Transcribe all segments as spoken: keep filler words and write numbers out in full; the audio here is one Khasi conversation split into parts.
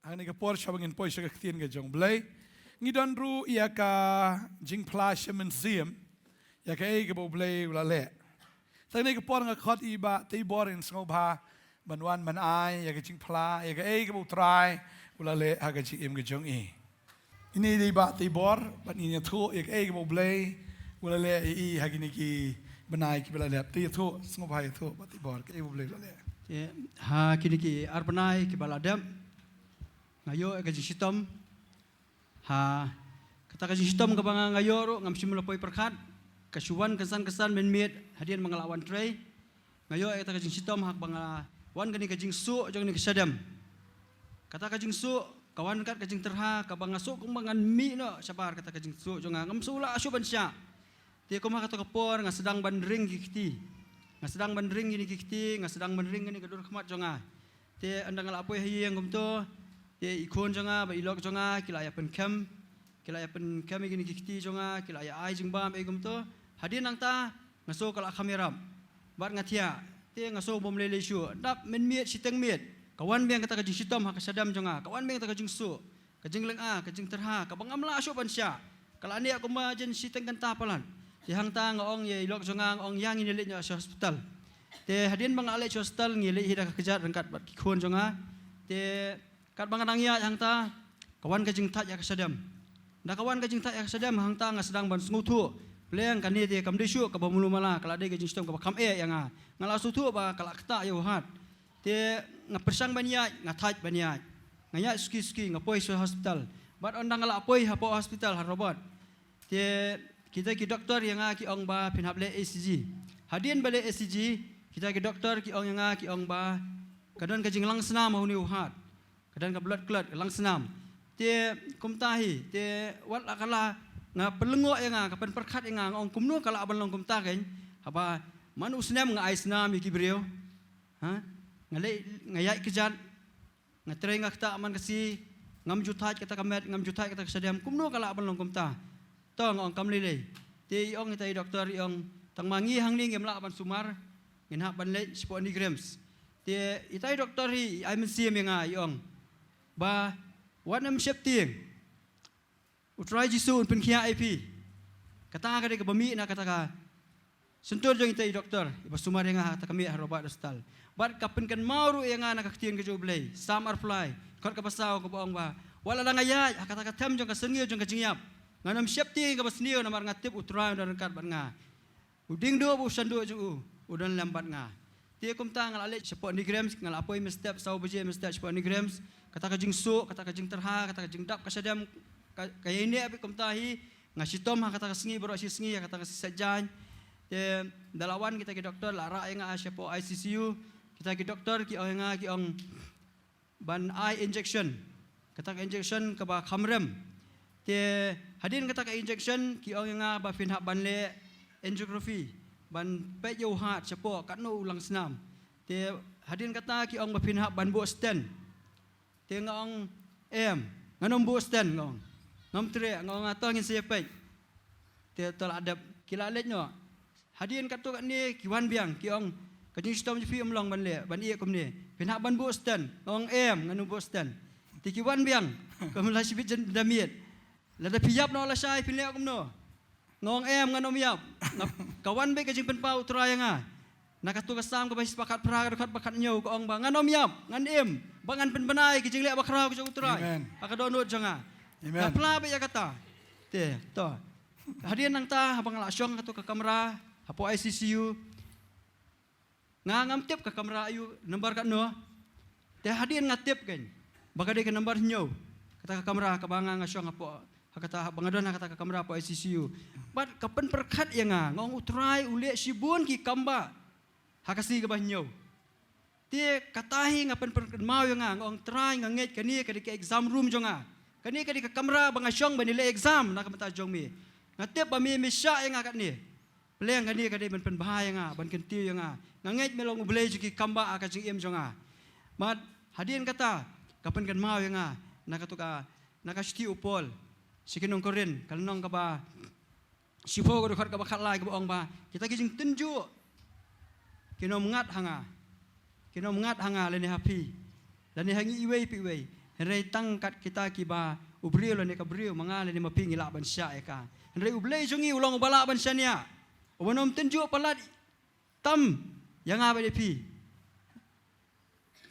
Hangne ka por sha ba ngin poi sha ka ktien ka jong Blei, ngi don ruh ïa ka jingphla sha mynsiem ïa kaei kaba U Blei u la leh. Hangne ka por nga khot i Bah Teibor in sngewbha ban wan ban ai ïa ka jingphla ïa kaei kaba U Trai u la leh ha ka jingim ka jong i. Ine i Bah Teibor, bad ngin ïathuh ïa kaei kaba U Blei u la leh ïa i ha kine ki bnai kiba la dep. Te ïathuh, sngewbha ïathuh Bah Teibor, kaei kaba U Blei u la leh. Te ha kine ki ar bnai kiba la dep, nga ïoh ïa ka jingshitom. Ha kata ka jingshitom kaba nga, nga ïoh ruh ngam shym la poi pyrkhat. Ka shu wan kynsan kynsan mynmiet hadien ba nga la wan trei. Nga ïoh ïa kata ka jingshitom ha kaba nga wan kane ka jingsuh jong kane ka shadem. Kata ka jingsuh ka wan kat ka jingtyrha kaba nga suh kumba ngan mih noh shabar kata ka jingsuh jong nga, ngam suh lah shuh ban shah. Te kum ha kata ka por nga sdang ban ring ki kti. Nga sdang ban ring kine ki kti, nga sdang ban ring kane ka dur khmat jong nga. Te ynda nga la poi ha ïing kumto, te i khun jong nga bad i lok jong nga ki la ïa pynkhem. Ki la ïa pynkhem ïa kine ki kti jong nga, ki la ïa ai jingbam ïa kumto. Hadien nangta nga sngew ka la kham ïarap. Bad nga thiah, te nga sngew bym lei lei shuh. Dap mynmiet shiteng miet ka wan biang kata ka jingshitom ha ka shadem jong nga, ka wan biang kata ka jingsuh, ka jinglynga, ka jingtyrha kaba ngam lah shuh ban shah. Ka la neh kumba jin shiteng kynta palat. Te hangta nga ong ïa i lok jong nga, nga ong ïa ngin ïa leit noh sha hospital. Te hadien ba nga la leit sha hospital ngi leit hi da ka kjat ryngkat bad ki khun jong nga. Te katba nga dang ïaid hangta ka wan ka jingthait ïa ka shadem. Da ka wan ka jingthait ïa ka shadem hangta nga sdang ban sngewthuh, pleng kane te kam dei shuh kaba malu mala, ka la dei ka jingshitom kaba kham eh ïa nga. Nga la sngewthuh ba ka la ktah ïa u hat. Te nga pyrshang ban ïaid, nga thait ban ïaid. Nga ïaid suki suki, nga poi sha hospital. Bad ynda nga la poi hapoh hospital ha Robert, te kita ki doktor ïa nga ki ong ba phin hap leh E C G. Hadien ba leh E C G, kita ki doktor ki ong ïa nga, ki ong ba ka don ka jinglang snam ha une u hat. Ka don ka blood clot, ka lang snam. Te kumta hi, te wat la ka la, nga pynlyngngoh ïa nga, ka pynpyrkhat ïa nga, nga ong kumno ka lah ban long kumta kein. Haba man u snem nga ai snam ïa ki briew. Ha? Nga leh, nga ïaid kjat, nga trei nga ktah man ka sngi, ngam ju thait kata ka met, ngam ju thait kata ka shadem, kumno ka lah ban long kumta. To nga ong kam lei lei. Te i ong ita i doktor i ong, tang ma ngi hangne ngim lah ban sumar, ngin hap ban leit shapoh NEIGRIHMS. Te ita i doktor hi i ai mynsiem ïa nga i ong ba wat nym sheptieng. U Trai Jisu un pynkhiah ïa phi. Kata ka dei kaba mih na kata ka shyntur jong ita i doktor iba sumar ïa nga ha kata ka miet ha Robert Hospital. Bad ka pynkynmaw ruh ïa nga na ka ktien ka jong U Blei, Salm arphew lai, dkhot kaba saw kaba ong ba wat la dang ïaid ha kata ka them jong ka syrngiew jong ka jingïap, ngan nym sheptieng ïa kaba sniew namar nga tip U Trai u don ryngkat bad nga. U diengduh bad u shanduh jong u u don lem bad nga. Te kumta nga la leit shapoh NEIGRIHMS, nga la poi mynstep saw baje mynstep shapoh NEIGRIHMS. Kata ka jingsuh, kata ka jingtyrha, kata ka jingdap ka shadem, ka, ka ïaineh beit kumta hi. Nga shitom ha kata ka sngi baroh shi sngi ha kata ka sngi Saitjaiñ. Te da la wan kita ki doktor la rah ïa nga shapoh I C C U. Kita ki doktor ki ong ïa nga, ki ong ban ai injection. Kata ka injection kaba kham rem. Te hadien kata ka injection ki ong ïa nga ba phin hap ban leh angiography, ban peit ïa u hat shapoh katno u lang snam. Te hadien kata ki ong ba phin hap ban buh stent. Te nga ong em, ngan nym buh stent, nga ong. Ngam treh, nga ong, to ngin sa ïa peit. Te to la dep, ki la leit noh. Hadien katto katne ki wan biang ki ong, ka jingshitom jong phi ym long ban leh, ban ïeh kumne, phin hap ban buh stent. Nga ong em, ngan nym buh stent. Te ki wan biang, kumba la shibit jan da miet. Lada phi ïap noh lashai phin leh kumno? Nga ong em, ngan nym ïap. Nga, ka wan beit ka jingpynpaw U Trai ïa nga. Na kato ka Salm kaba shispah khatphra, ka dkhot ba khathynñiew ka ong ba ngan nym ïap, ngan im, ba ngan pynbna ïa ki jingleh bakhraw ki jong U Trai. Amen. Ha ka dohnud jong nga. Amen. Nga phla beit ïa kata. Te to, hadien nangta haba nga la shong ha kato ka kamra hapoh I C C U, nga ngam tip ka kamra aïu, number katno. Te hadien nga tip kein ba ka dei ka number hynñiew, kata ka kamra kaba nga, nga shong hapoh, ha kata, haba nga don ha kata ka kamra hapoh I C C U. Bad ka pynpyrkhat ïa nga, nga ong U Trai u leh shibun ki kambah ha ka sngi kaba hynñiew. Te kata hi nga pynpyrkhat, kynmaw ïa nga, nga ong Trai, nga ngeit kane ka dei ka exam room jong nga. Kane ka dei ka kamra ba nga shong ban ïaleh exam na ka bynta jong me. Nga tip ba me, me shah ïa nga katne. Pleng kane ka dei ban pynbha ïa nga, ban kyntiew ïa nga. Nga ngeit me long U Blei jong ki kambah ha ka jingim jong nga. Bad hadien kata ka pynkynmaw ïa nga na kato ka, na ka shithi u Paul sha ki nong Korinth, ka lynnong kaba shiphew, ka dkhot kaba khatlai, kaba ong ba kita ki jingtynjuh kin ym ngat ha nga. Kin ym ngat ha nga lane ha phi, lane ha ngi iwei pa iwei. Hynrei tang kat kita kiba u briew lane ka briew, ma nga lane ma phi ngi lah ban shah ïa ka. Hynrei U Blei jong ngi u long uba lah ban shaniah, uba nym tynjuh palat tam ïa nga bad ïa phi.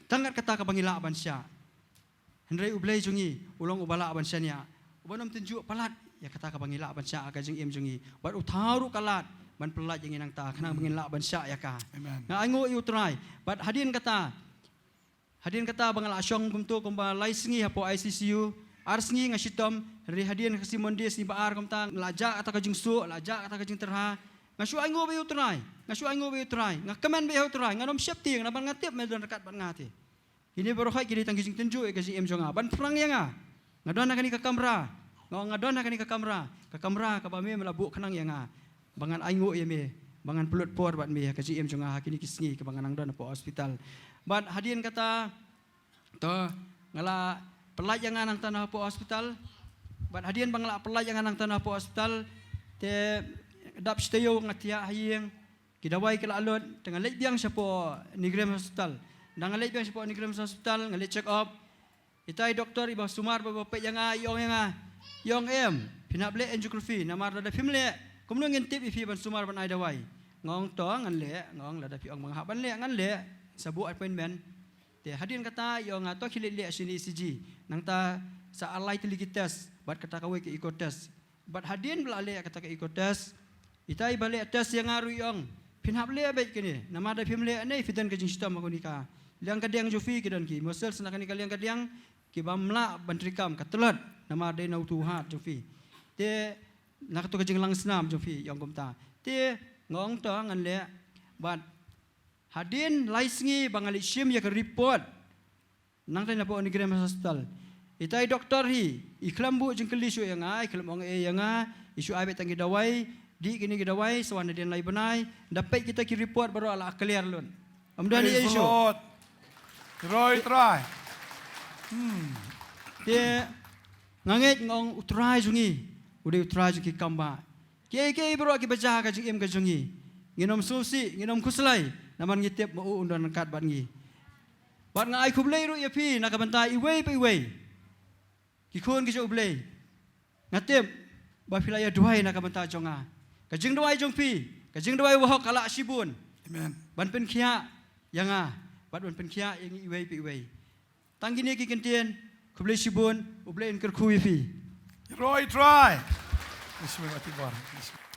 Tang kat kata kaba ngi lah ban shah. Hynrei U Blei jong ngi u long uba lah ban shaniah, uba nym tynjuh palat ïa kata kaba ngi lah ban shah ha ka jingim jong ngi. Bad u thaw ruh ka lad ban pyllait ïa ngi nangta khnang ba ngin lah ban shah ïa ka. Amen. Nga ainguh ïa U Trai. Bad hadien kata, hadien kata ba nga la shong kumto kumba lai sngi hapoh I C C U, ar sngi nga shitom, hynrei hadien ka sngi Monday, sngi ba ar kumta, nga la jah kata ka jingsuk, la jah kata ka jingtyrha. Nga shu ainguh bad ïa U Trai, nga shu ainguh bad ïa U Trai, nga kmen bad ïa U Trai, nga nym sheptieng namar nga tip me don ryngkat bad nga te. Kine baroh hi ki dei tang ki jingtynjuh ïa ka jingim jong nga. Ban phrang ïa nga. Nga don ha kane ka kamra. Nga ong nga don ha kane ka kamra. Ka kamra kaba me me la buh khnang ïa nga, ba ngan ainguh ïa me, ba ngan pynlut por bad me ha ka jingim jong nga ha kine ki sngi kaba nga nang don hapoh hospital. Bad hadien kata, to, nga la pyllait ïa nga nangta na hapoh hospital. Bad hadien ba nga la pyllait ïa nga nangta na hapoh hospital, te dap shi taïew nga thiah ha ïing. Ki dawai ki la lut, te nga leit biang shapoh NEIGRIHMS Hospital. Nda nga leit biang shapoh NEIGRIHMS Hospital, nga leit check up. Ita i doktor iba sumar ba, ba peit ïa nga, i ong ïa nga, i ong em, phin hap leh angiography, namar lada phim leh, kumno ngin tip ïa phi ban sumar ban ai dawai. Nga ong to ngan leh, nga ong lada phi ong ba nga hap ban leh, ngan leh. Sa buh appointment. Te hadien kata i ong nga to khie leit leh sha ine E C G. Nangta sa ar lai tylli ki test, bad kata kawei ka echo test. Bad hadien ba la leh kata ka echo test, ita iba leh test ïa nga ruh i ong, phin hap leh beit kine, namar da phim leh ne phi don ka jingshitom ha kane ka liang ka diang jong phi, ki don ki muscles na kane ka liang ka diang, ki bym lah ban treikam, ka tlot, namar dei na utu u heart jong phi. Te na kato ka jinglang snam jong phi, i ong kumta. Te nga ong to ngan leh. Bad hadien lai sngi ba nga leit shim ïa ka report nangta napoh NEIGRIHMS Hospital, ita i doktor hi i khlem buh jingkylli shuh ïa nga, i khlem ong ei ïa nga, i shu ai beit tang ki dawai, dih kine ki dawai, sa wan hadien lai bnai, da peit kita ki report baroh la clear lut. Ym don ei ei shuh. Praise the Lord. Roy Trai. Hmm. Te nga ngeit nga ong U Trai jong ngi u dei U Trai jong ki kam ba Kiei kiei baroh kiba jia ha ka jingim ka jong ngi, ngin ym sngewsih, ngin ym khuslai, namar ngi tip ma u un don ryngkat bad ngi. Bad nga ai khublei ruh ïa phi na ka bynta iwei pa iwei ki khun ki jong U Blei. Nga tip ba phi la ïa duwai na ka bynta jong nga. Ka jingduwai jong phi, ka jingduwai bahok ka lah shibun. Amen. Ban pynkhiah ïa nga bad ban pynkhiah ïa ngi iwei pa iwei. Tang kine ki kyntien, khublei shibun, U Blei un kyrkhu ïa phi. Roy Trai.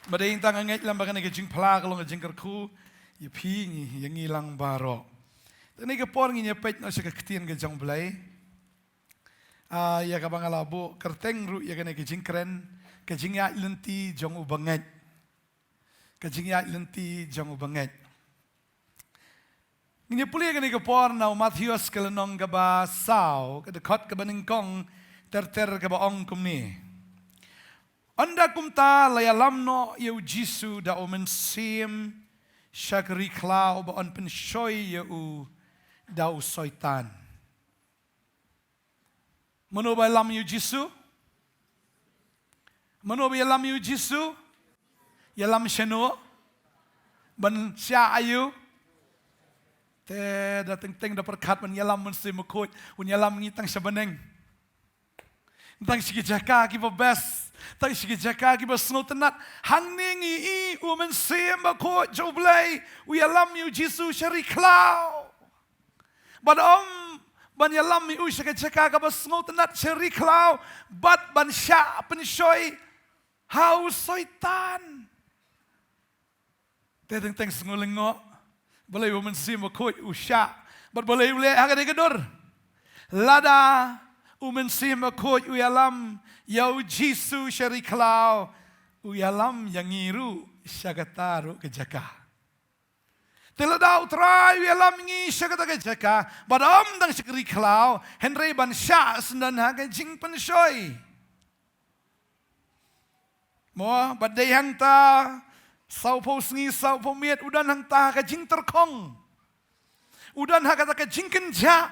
Ba dei tang nga ngeit lem ba kane ka jingphla ka long ka jingkyrkhu ïa phi, ïa ngi lang baroh. Te kane ka por ngin ïa peit noh sha ka ktien ka jong U Blei. Ah, ïa kaba nga la buh kyrteng ruh ïa kane ka jingkren, ka jingïaid lynti jong u bangeit. Ka jingïaid lynti jong u bangeit. Ngin ïa pule kane ka por na u Mathaios ka lynnong kaba saw, ka dkhot kaba nyngkong ter ter kaba ong kumne. Ynda kumta la ïalam noh ïa u Jisu da u Mynsiem sha ka ri khlaw ba yn pynshoi ïa u da u Soitan. Mano ba ïalam ïa u Jisu? Mano ba ïalam ïa u Jisu? Ïalam shano? Ban shah aïu? Te da teng teng da pyrkhat ban ïalam Mynsiem Bakhuid, un ïalam ngi tang sha bneng. Tang sha ki jaka kiba best, tang sha ki jaka kiba sngewtynnat. Hangne ngi i u Mynsiem Bakhuid jong U Blei u ïalam ïa u Jisu sha ri khlaw. Bad ym ban ïalam ïa u sha ka jaka kaba sngewtynnat sha ri khlaw, bad ban shah pynshoi ha u Soitan. Te teng teng sngewlyngngoh, balei u Mynsiem Bakhuid u shah, bad balei u leh ha kane ka dur. Lada u Mynsiem Bakhuid u ïalam ïa u Jisu sha ri khlaw, u ïalam ïa ngi ruh sha kata ruh ka jaka. Te lada u Trai u ïalam ngi sha kata ka jaka, bad ym tang sha ka ri khlaw, hynrei ban shah syndon ha ka jingpynshoi. Mo, bad dei hangta, sawphew sngi, sawphew miet, u don hangta ha ka jingtyrkhong. U don ha kata ka jingkynjah.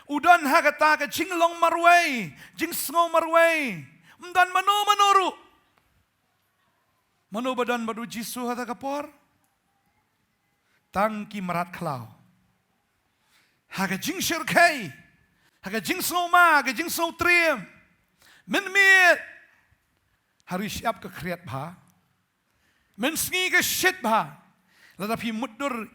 U don ha kata ka jinglong marwei, jingsngew marwei. Ym don mano mano ruh. Mano ba don bad u Jisu ha kata ka por? Tang ki mrad khlaw. Ha ka jingshyrkhei, Ha ka jingsngewma, ha ka jingsngewtriem. Mynmiet ha ri shyiap ka khriat bha. Mynsngi ka shit bha. Lada phi mutdur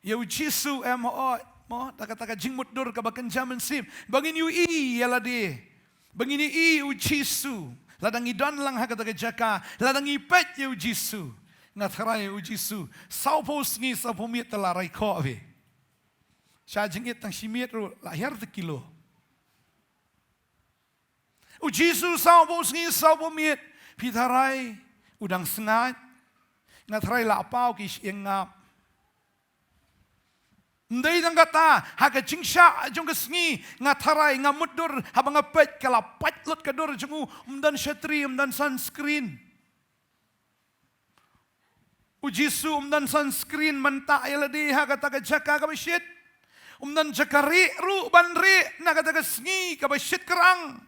ïa u Jisu, em, hooid, mo, da kata ka jingmutdur kaba kynja mynsiem, ba ngin ïohi ïa lade, ba ngin ïohi u Jisu. Lada ngi don lang ha kata ka jaka, lada ngi peit ïa u Jisu, nga tharai u Jisu sawphew sngi sawphew miet te la rai khoh bha. Sha jingit tang shi miet ruh la hiar te kilo. U Jisu sawphew sngi sawphew miet, phi tharai u dang sngaid? Nga tharai la paw ki shyieng ngap. Ym dei tang kata, ha ka jingshah jong ka sngi, nga tharai, nga mutdur, haba nga peit ka la pait lut ka dur jong u, ym don shatri, ym don sunscreen. U Jisu um don sunscreen ban tah ïa lade ha kata ka jaka kaba shit. Um don jaka rieh ruh ban rieh na kata ka sngi kaba shit krang.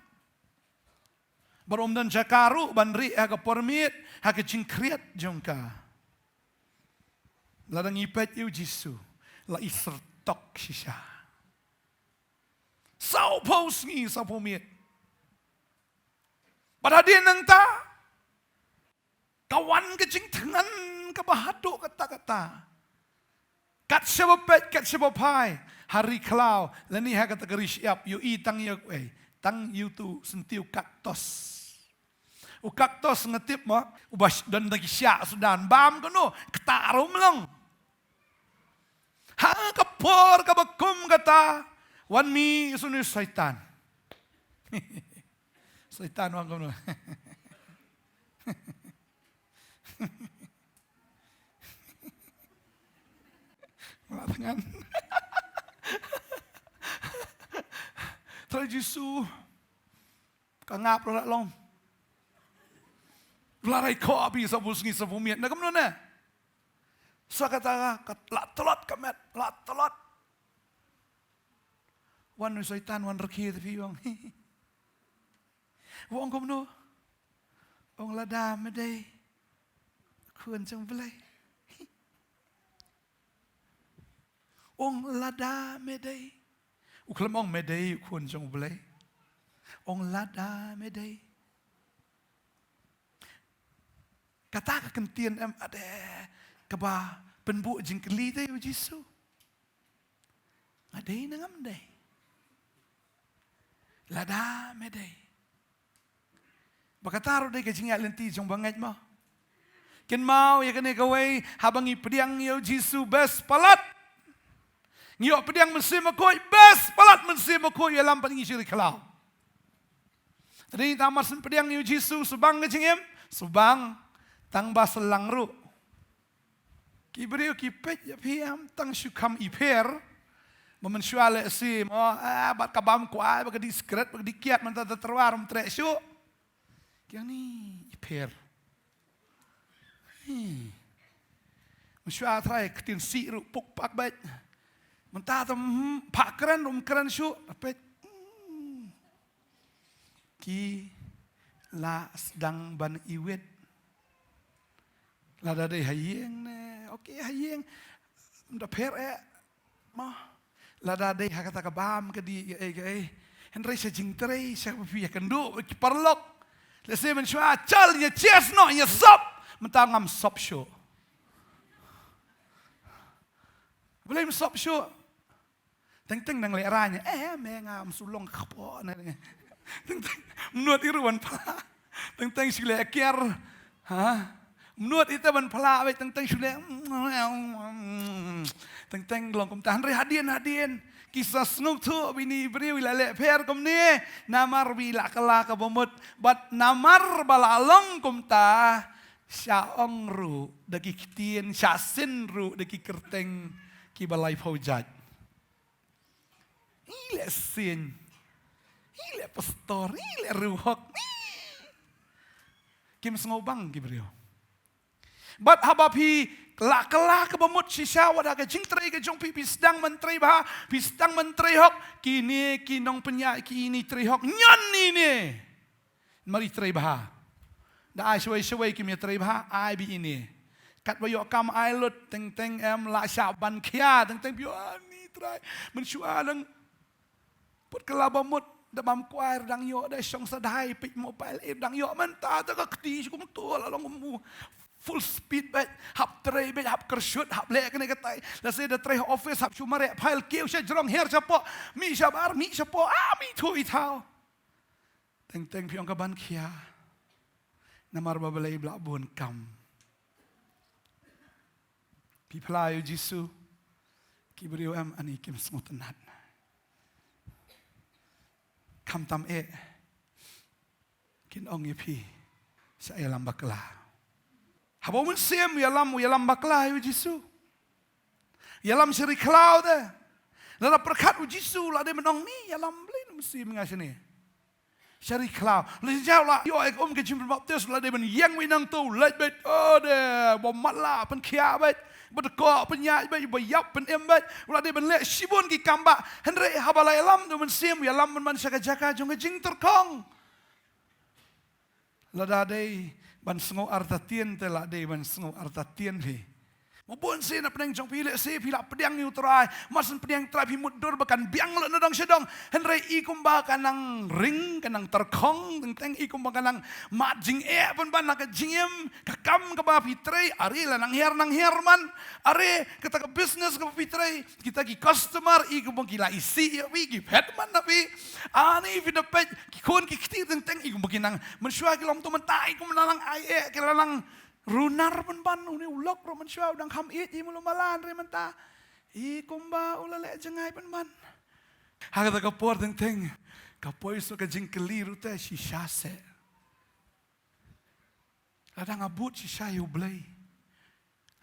Bad um don jaka ruh ban rieh ha ka por miet, ha ka jingkhriat jong ka. Lada ngi peit ïa u Jisu, la i syrtok shisha. Sawphew sngi sawphew miet. Bad hadien nangta, ka wan ka jingthngan kaba haduh katta katta. Kat shaba peit, kat shaba phai ha ri khlaw, lane ha kata ka ri shyiap, ïohi tang ïa u, eh, tang ïa utu u syntiew cactus. U cactus nga tip mo, uba sh-, don da ki shiah Sudan, bam kano, kata ruh ym long. Ha ka por kaba kum kata, wan mih shuh une u Soitan. Soitan wan kumno? Lah thngan. Trai Jisu. Ka ngap ruh la long. La rai khoh bha sawphew sngi sawphew miet. Na kumno ne? Sa kata ka, ka la tlot ka met, la tlot. Wan u Soitan wan rkhie te phi ong. U ong kumno? Ong lada me dei Khun jong u Blei. Ong lada me dei. U khlem ong me dei u Khun jong u Blei. Ong lada me dei. Kata ka kyntien em ade kaba pynbuh jingkylli te ïa u Jisu. Nga dei ne ngam dei? Lada me dei. Ba kata ruh dei ka jingïaid lynti jong bangeit mo. Kynmaw ïa kane kawei, haba ngi pdiang ïa u Jisu bes palat. Ngi ïoh pdiang Mynsiem Bakhuid bes palat, Mynsiem Bakhuid ïalam pat ngi sha ri khlaw. Te dei tang mar shen pdiang ïa u Jisu, shu bang ka jingim, shu bang, tang ba shu lang ruh. Ki briew ki peit ïa phi em tang shu kham i pher. Ba mynshuwa lehse mo, ah, bad ka bam kwai, bad ka dih sikret, bad ka dih kiad, mynta te tyrwa ruh ym treh shuh. Ki ong ni i pher. Hi. Mynshuwa trai ktien sih ruh puk pak bad. Mynta te, hmm, phah kren ruh ym kren shuh, peit. Hmm. Ki la sdang ban iwit. Lada dei ha ïing ne, okay, ha ïing. Ym da pher eh. Mo. Lada dei ha kata ka bam ka dih kaei kaei. Hynrei sha jingtrei, sha ba phi ïakynduh ki paralok. Lehse mynshuwa chal ïa chest noh ïa sop. Mynta ngam sop shuh. Balei ym sop shuh? Teng teng nang lehraiñ, eh, me nga ym shu long kpoh na. Teng teng mut ïa ruh ban phla. Teng teng shu leh kiar. Ha? Mut ïa te ban phla, wei teng teng shu leh. Teng teng long kumta, hynrei hadien hadien ki sa sngewthuh ba ine i briew i la leh pher kumne. Namar ba i la kylla kaba mut. Bad namar ba la long kumta, sha ong ruh da ki ktien, sha shin ruh da ki kyrteng kiba laiphew jait. Ngi leh sien. Ngi leh pastor. Ngi leh riewhok. Ngi. Kim sngewbang ki briew. Bad haba phi la kylla kaba mut shisha wat ha ka jingtrei ka jong phi, phi sdang ban trei bha, phi sdang ban trei hok, kine ki nongpynïaid ki ine i trei hok ñion ine. Mar i trei bha. Da ai shawei shawei kim ïa trei bha, ai bha ine. Katba ïoh kam ai lut, teng teng em la shah ban khia, teng teng phi ong, ani trai. Mynshuwa dang. Phi Kylla ba mut da bam kwai ruh dang ïoh, da shong sa dei peit mobile eh ruh dang ïoh, mynta da ka kti shu kumto la long kum u full speed beit, hap trei beit, hap kyrshut, hap leh kane katai. Lehse da trei ha office hap shu mareh file kiew sha jrong, her shapoh, mih shabar, mih shapoh, ah, mih thuh i thaw. Teng teng phi ong ka ban khia. Namar ba Blei ba la bun kam. Phi phla ïa u Jisu, ki briew em ani kim sngewtynnat. Khamtam eh kin ong ïa phi, sa ïalam bakla. Haba u Mynsiem u ïalam, u ïalam bakla ïa u Jisu. Ïalam sha ri khlaw te. Lada pyrkhat u Jisu la dei ban ong ni ïalam Blei, u Mynsiem nga shane. Sha ri khlaw. Lada jia u la ïoh ïa ka um ka jingpynbaptis, u la dei ban ïeng wei nangto, u leit beit, oh de, ba matlah pynkhiah beit, ba dkoh pynïaid beit, ba ïap pynim beit, u la dei ban leh shibun ki kam bah. Hynrei haba la ïalam da u Mynsiem, u ïalam ban ban sha ka jaka jong ka jingtyrkhong. Lada dei ban sngew artatien te la dei ban sngew artatien hi. Mo bun sien na pdeng jong phi, lehse phi la pdiang ïa u Trai, mar syn pdiang Trai phi mutdur ba kan biang lut na dong sha dong. Hynrei i kumba ka nang ring, ka nang tyrkhong, teng teng i kumba ka nang mad jingeh pynban na ka jingim, ka kam kaba phi trei, are la nang hiar nang hiar man, are kata ka business kaba phi trei, kita ki customer, i kumba ki la isih ïa phi, ki phet man na phi. Ani phi da peit, ki khun ki kti teng teng, i kumba ki nang, mynshuwa ki long to mynta, i kumba la nang ai eh, ki la nang runar pynban, une u lok ruh mynshuwa u dang kham ïeit ïa mulu mala, hynrei mynta i kumba u la leh jngai pynban. Ha kata ka por teng teng ka poi sha ka jingkylli ruh te, shisha seh. Lada nga bud shisha ïa u Blei,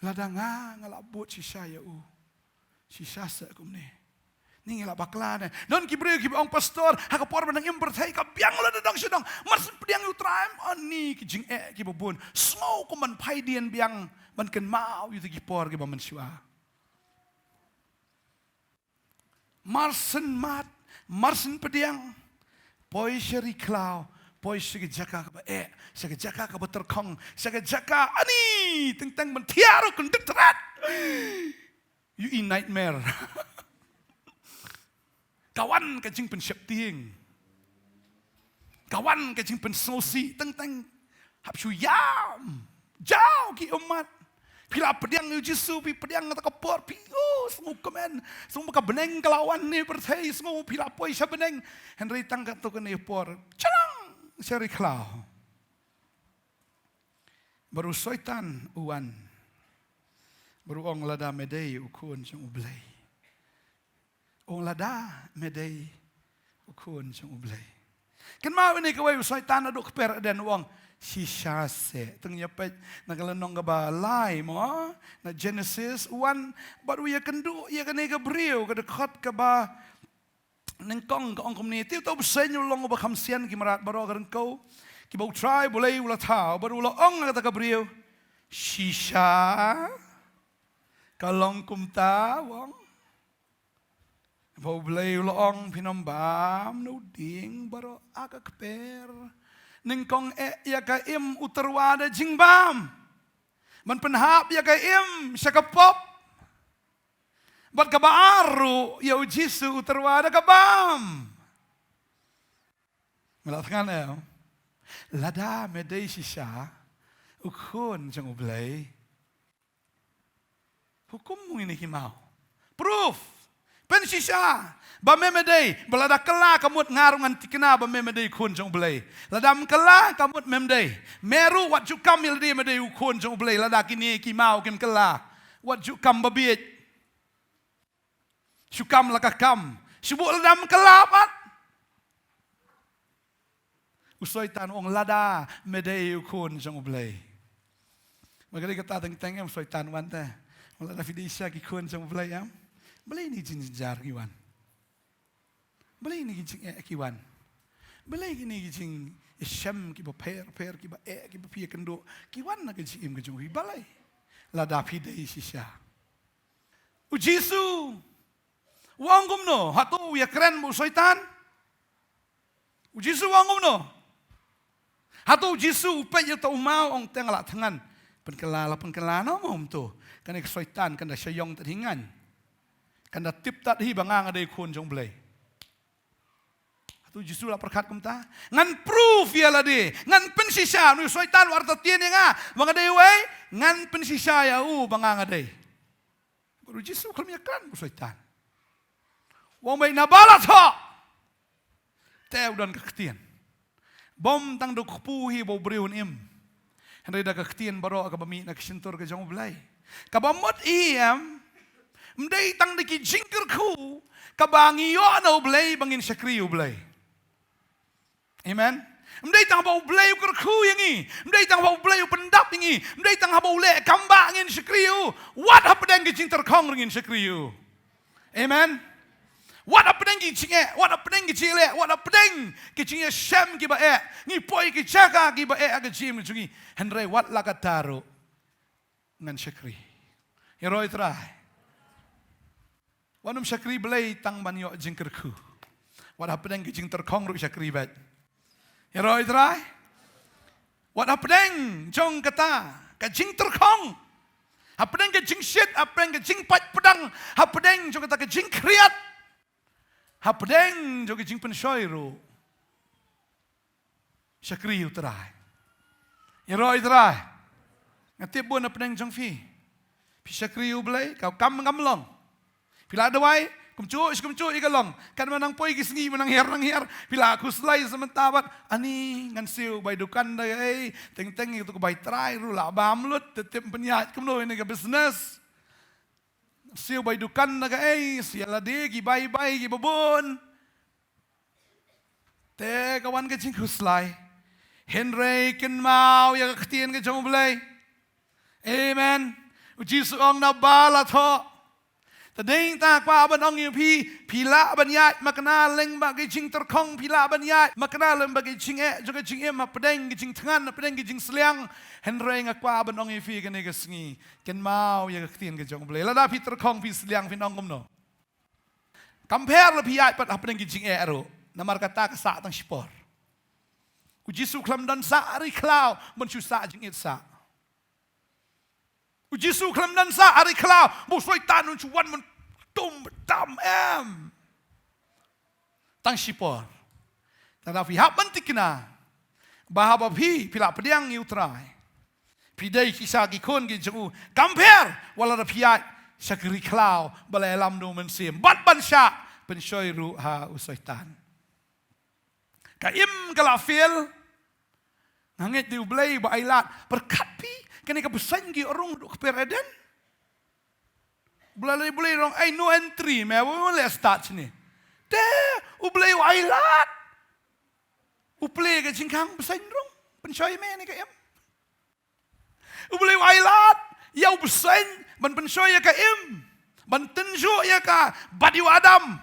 lada nga, nga la bud shisha ïa u, shisha seh kumne. Ni ngi la bakla ne. Don ki briew kiba ong, pastor, ha ka por ba nang im pyrthei ka biang la da dong sha dong. Mar syn pdiang ïa u Trai em, ani ki jingeh kiba bun. Sngew kum ban phai dien biang ban kynmaw ïa ki por kiba mynshuwa. Mar syn mad, mar syn pdiang, poi sha ri khlaw, poi sha ka jaka kaba eh, sha ka jaka kaba tyrkhong, sha ka jaka ani teng teng ban thiah ruh kyndit trat. Ïohi nightmare. Ka wan ka jingpynsheptieng. Ka wan ka jingpynsngewsih, teng teng hap shu ïam. Jaw ki ummat. Phi la pdiang ïa u Jisu, phi pdiang kata ka por, phi, oh, sngewkmen, sngewbha ka bneng ka la wan ne pyrthei, sngew phi la poi sha bneng. Hynrei tang katto katne por, chalang sha ri khlaw. Bad u Soitan u wan. Bad u ong, lada me dei u Khun jong u Blei. Ong, lada me dei u Khun jong u Blei. Kynmaw ine kawei, u Soitan naduh kper ïaden u ong, shisha seh. Tang ïa peit na ka lynnong kaba lai mo, na Genesis, u wan bad u ïakynduh ïa kane ka briew, ka dkhot kaba nyngkong ka ong kumne, te uta u bseiñ u long uba kham sian ki mrad baroh ka ryngkew kiba u Trai u Blei u la thaw, bad u la ong ha kata ka briew, shisha ka long kumta, u ong. Ba u Blei u la ong, phin ym bam na u dieng baroh, ha ka kper. Nyngkong eh ïa ka im u tyrwa da jingbam. Ban pynhap ïa ka im sha ka pop. Bad kaba ar ruh, ïa u Jisu u tyrwa da ka bam. Me la thngan em? Lada me dei shisha u Khun jong u Blei, hukum mo ine ki maw. Proof. Pynshisha ba me me dei, ba lada kylla ka mut nga ruh ngan thikna ba me me dei u Khun jong u Blei. Lada ym kylla ka mut mem dei. Me ruh wat ju kam ïa lade me dei u Khun jong u Blei, lada kine ki maw kim kylla. Wat ju kam ba bieit. Shu kam la ka kam. Shu buh lada ym kylla pat. U Soitan u ong, lada me dei u Khun jong u Blei. Ma ka dei kata teng teng em, u Soitan u wan te. U ong, lada phi dei shisha ki khun jong u Blei em, balei ine ki jingjynjar ki wan? Balei ine ki jingeh ki wan? Balei ine ki jingïashem kiba pher pher, kiba eh, kiba phi ïakynduh ki wan na ka jingim ka jong phi? Balei? Lada phi dei shisha. U Jisu u ong kumno? Hato u ïakren bad u Soitan? U Jisu u ong kumno? Hato u Jisu u peit ïa uta u maw, ong, te nga la thngan? Pynkylla la pynkylla noh, mo, um to. Kane ka Soitan kan da shah ïong tad hi ngan. Kan da tip tad hi ba nga nga dei u Khun jong u Blei. U Jisu la pyrkhat kumta. Ngan proof ïa lade. Ngan pynshisha. Une u Soitan u artatien ïa nga ba nga dei uei. Ngan pynshisha ïa u ba nga nga dei. Bad u Jisu khlem ïakren bad u Soitan. U ong beit naba la thoh. Te u don ka ktien. Bym tang da u kpu hi ba u briew un im. Hynrei da ka ktien baroh kaba mih na ka shyntur ka jong U Blei. Kaba mut hi em. Ym dei tang da ki jingkyrkhu kaba ngi ïoh na U Blei ba ngin shakri U Blei. Amen. Ym dei tang haba U Blei u kyrkhu ïa ngi. Ym dei tang haba U Blei u pyndap ïa ngi. Ym dei tang haba u leh kam ba ngin shakri u. Wat hapdeng ki jingtyrkhong ruh ngin shakri u. Amen. Wat hapdeng ki jingeh, wat hapdeng ki jingleh, wat hapdeng ki jingïashem kiba eh. Ngi poi ki jaka kiba eh ha ka jingim jong ngi. Hynrei wat la katta ruh ngan shakri. Ïaroh ïa U Trai. Wat nym shakri Blei tang ban ïoh jingkyrkhu. Wat hapdeng ki jingtyrkhong ruh shakri beit. Ïaroh ïa U Trai. Wat hapdeng jong kata ka jingtyrkhong. Hapdeng ka jingshit, hapdeng ka jingpait pdang, hapdeng jong kata ka jingkhriat. Hapdeng jong ka jingpynshoi ruh. Shakri U Trai. Ïaroh U Trai. Nga tip bun hapdeng jong phi. Phi shakri U Blei, ka kam ngam long. Phi la duwai, kumjuh, kumjuh ïa ka long. Katba nang poi ki sngi, ba nang hiar, nang hiar. Phi la khuslai sa mynta bad. Ani, ngan siew bai dukan da kaei. Teng teng ïa tu ka bai trai ruh la bam lut, te tip pynïaid kumno ïa ka business. Siew bai dukan da kaei, siew lade ki bai bai ki babun. Te ka wan ka jingkhuslai. Hynrei kynmaw ïa ka ktien ka jong U Blei. Amen. U Jisu ong naba la thoh. Te dei ta kwah ban ong ïa phi, phi lah ban ïaid makna lyngba ki jingtyrkhong, phi lah ban ïaid makna lyngba ki jingeh jong ka jingim, hapdeng ki jingthngan, hapdeng ki jingsliang. Hynrei nga kwah ban ong ïa phi kane ka sngi. Kynmaw ïa ka ktien ka jong U Blei. Lada phi tyrkhong phi sliang phin ong kumno. Kam pher la phi ïaid pat hapdeng ki jingeh ruh. Namar kata ka sah tang shipor. U Jisu khlem don sah ri khlaw ban shu sah jingit sah. U Jisu khlem don sah ri khlaw ba u Soitan un shu wan ban tum tam em. Tang shipor. Te lada phi hap ban tikna ba haba phi, phi la pdiang ïa U Trai. Phi dei ki sha ki khun ki jong u. Kam pher wat la da phi ïaid sha ka ri khlaw ba la ïalam da U Mynsiem. Bad ban shah pynshoi ruh ha u Soitan. Ka im ka la fail. Nga ngeit dei U Blei ba ai lad. Pyrkhat phi, kane ka bseiñ ki ïoh rung haduh kper Eden. Ba la lei U Blei u ong ai no entry, me, u leh start shane. Te U Blei u ai lad. U plie ka jingkhang bseiñ rung. Pynshoi me ne ka im. U Blei u ai lad ïa u bseiñ ban pynshoi ïa ka im, ban tynjuh ïa ka bad ïa u Adam.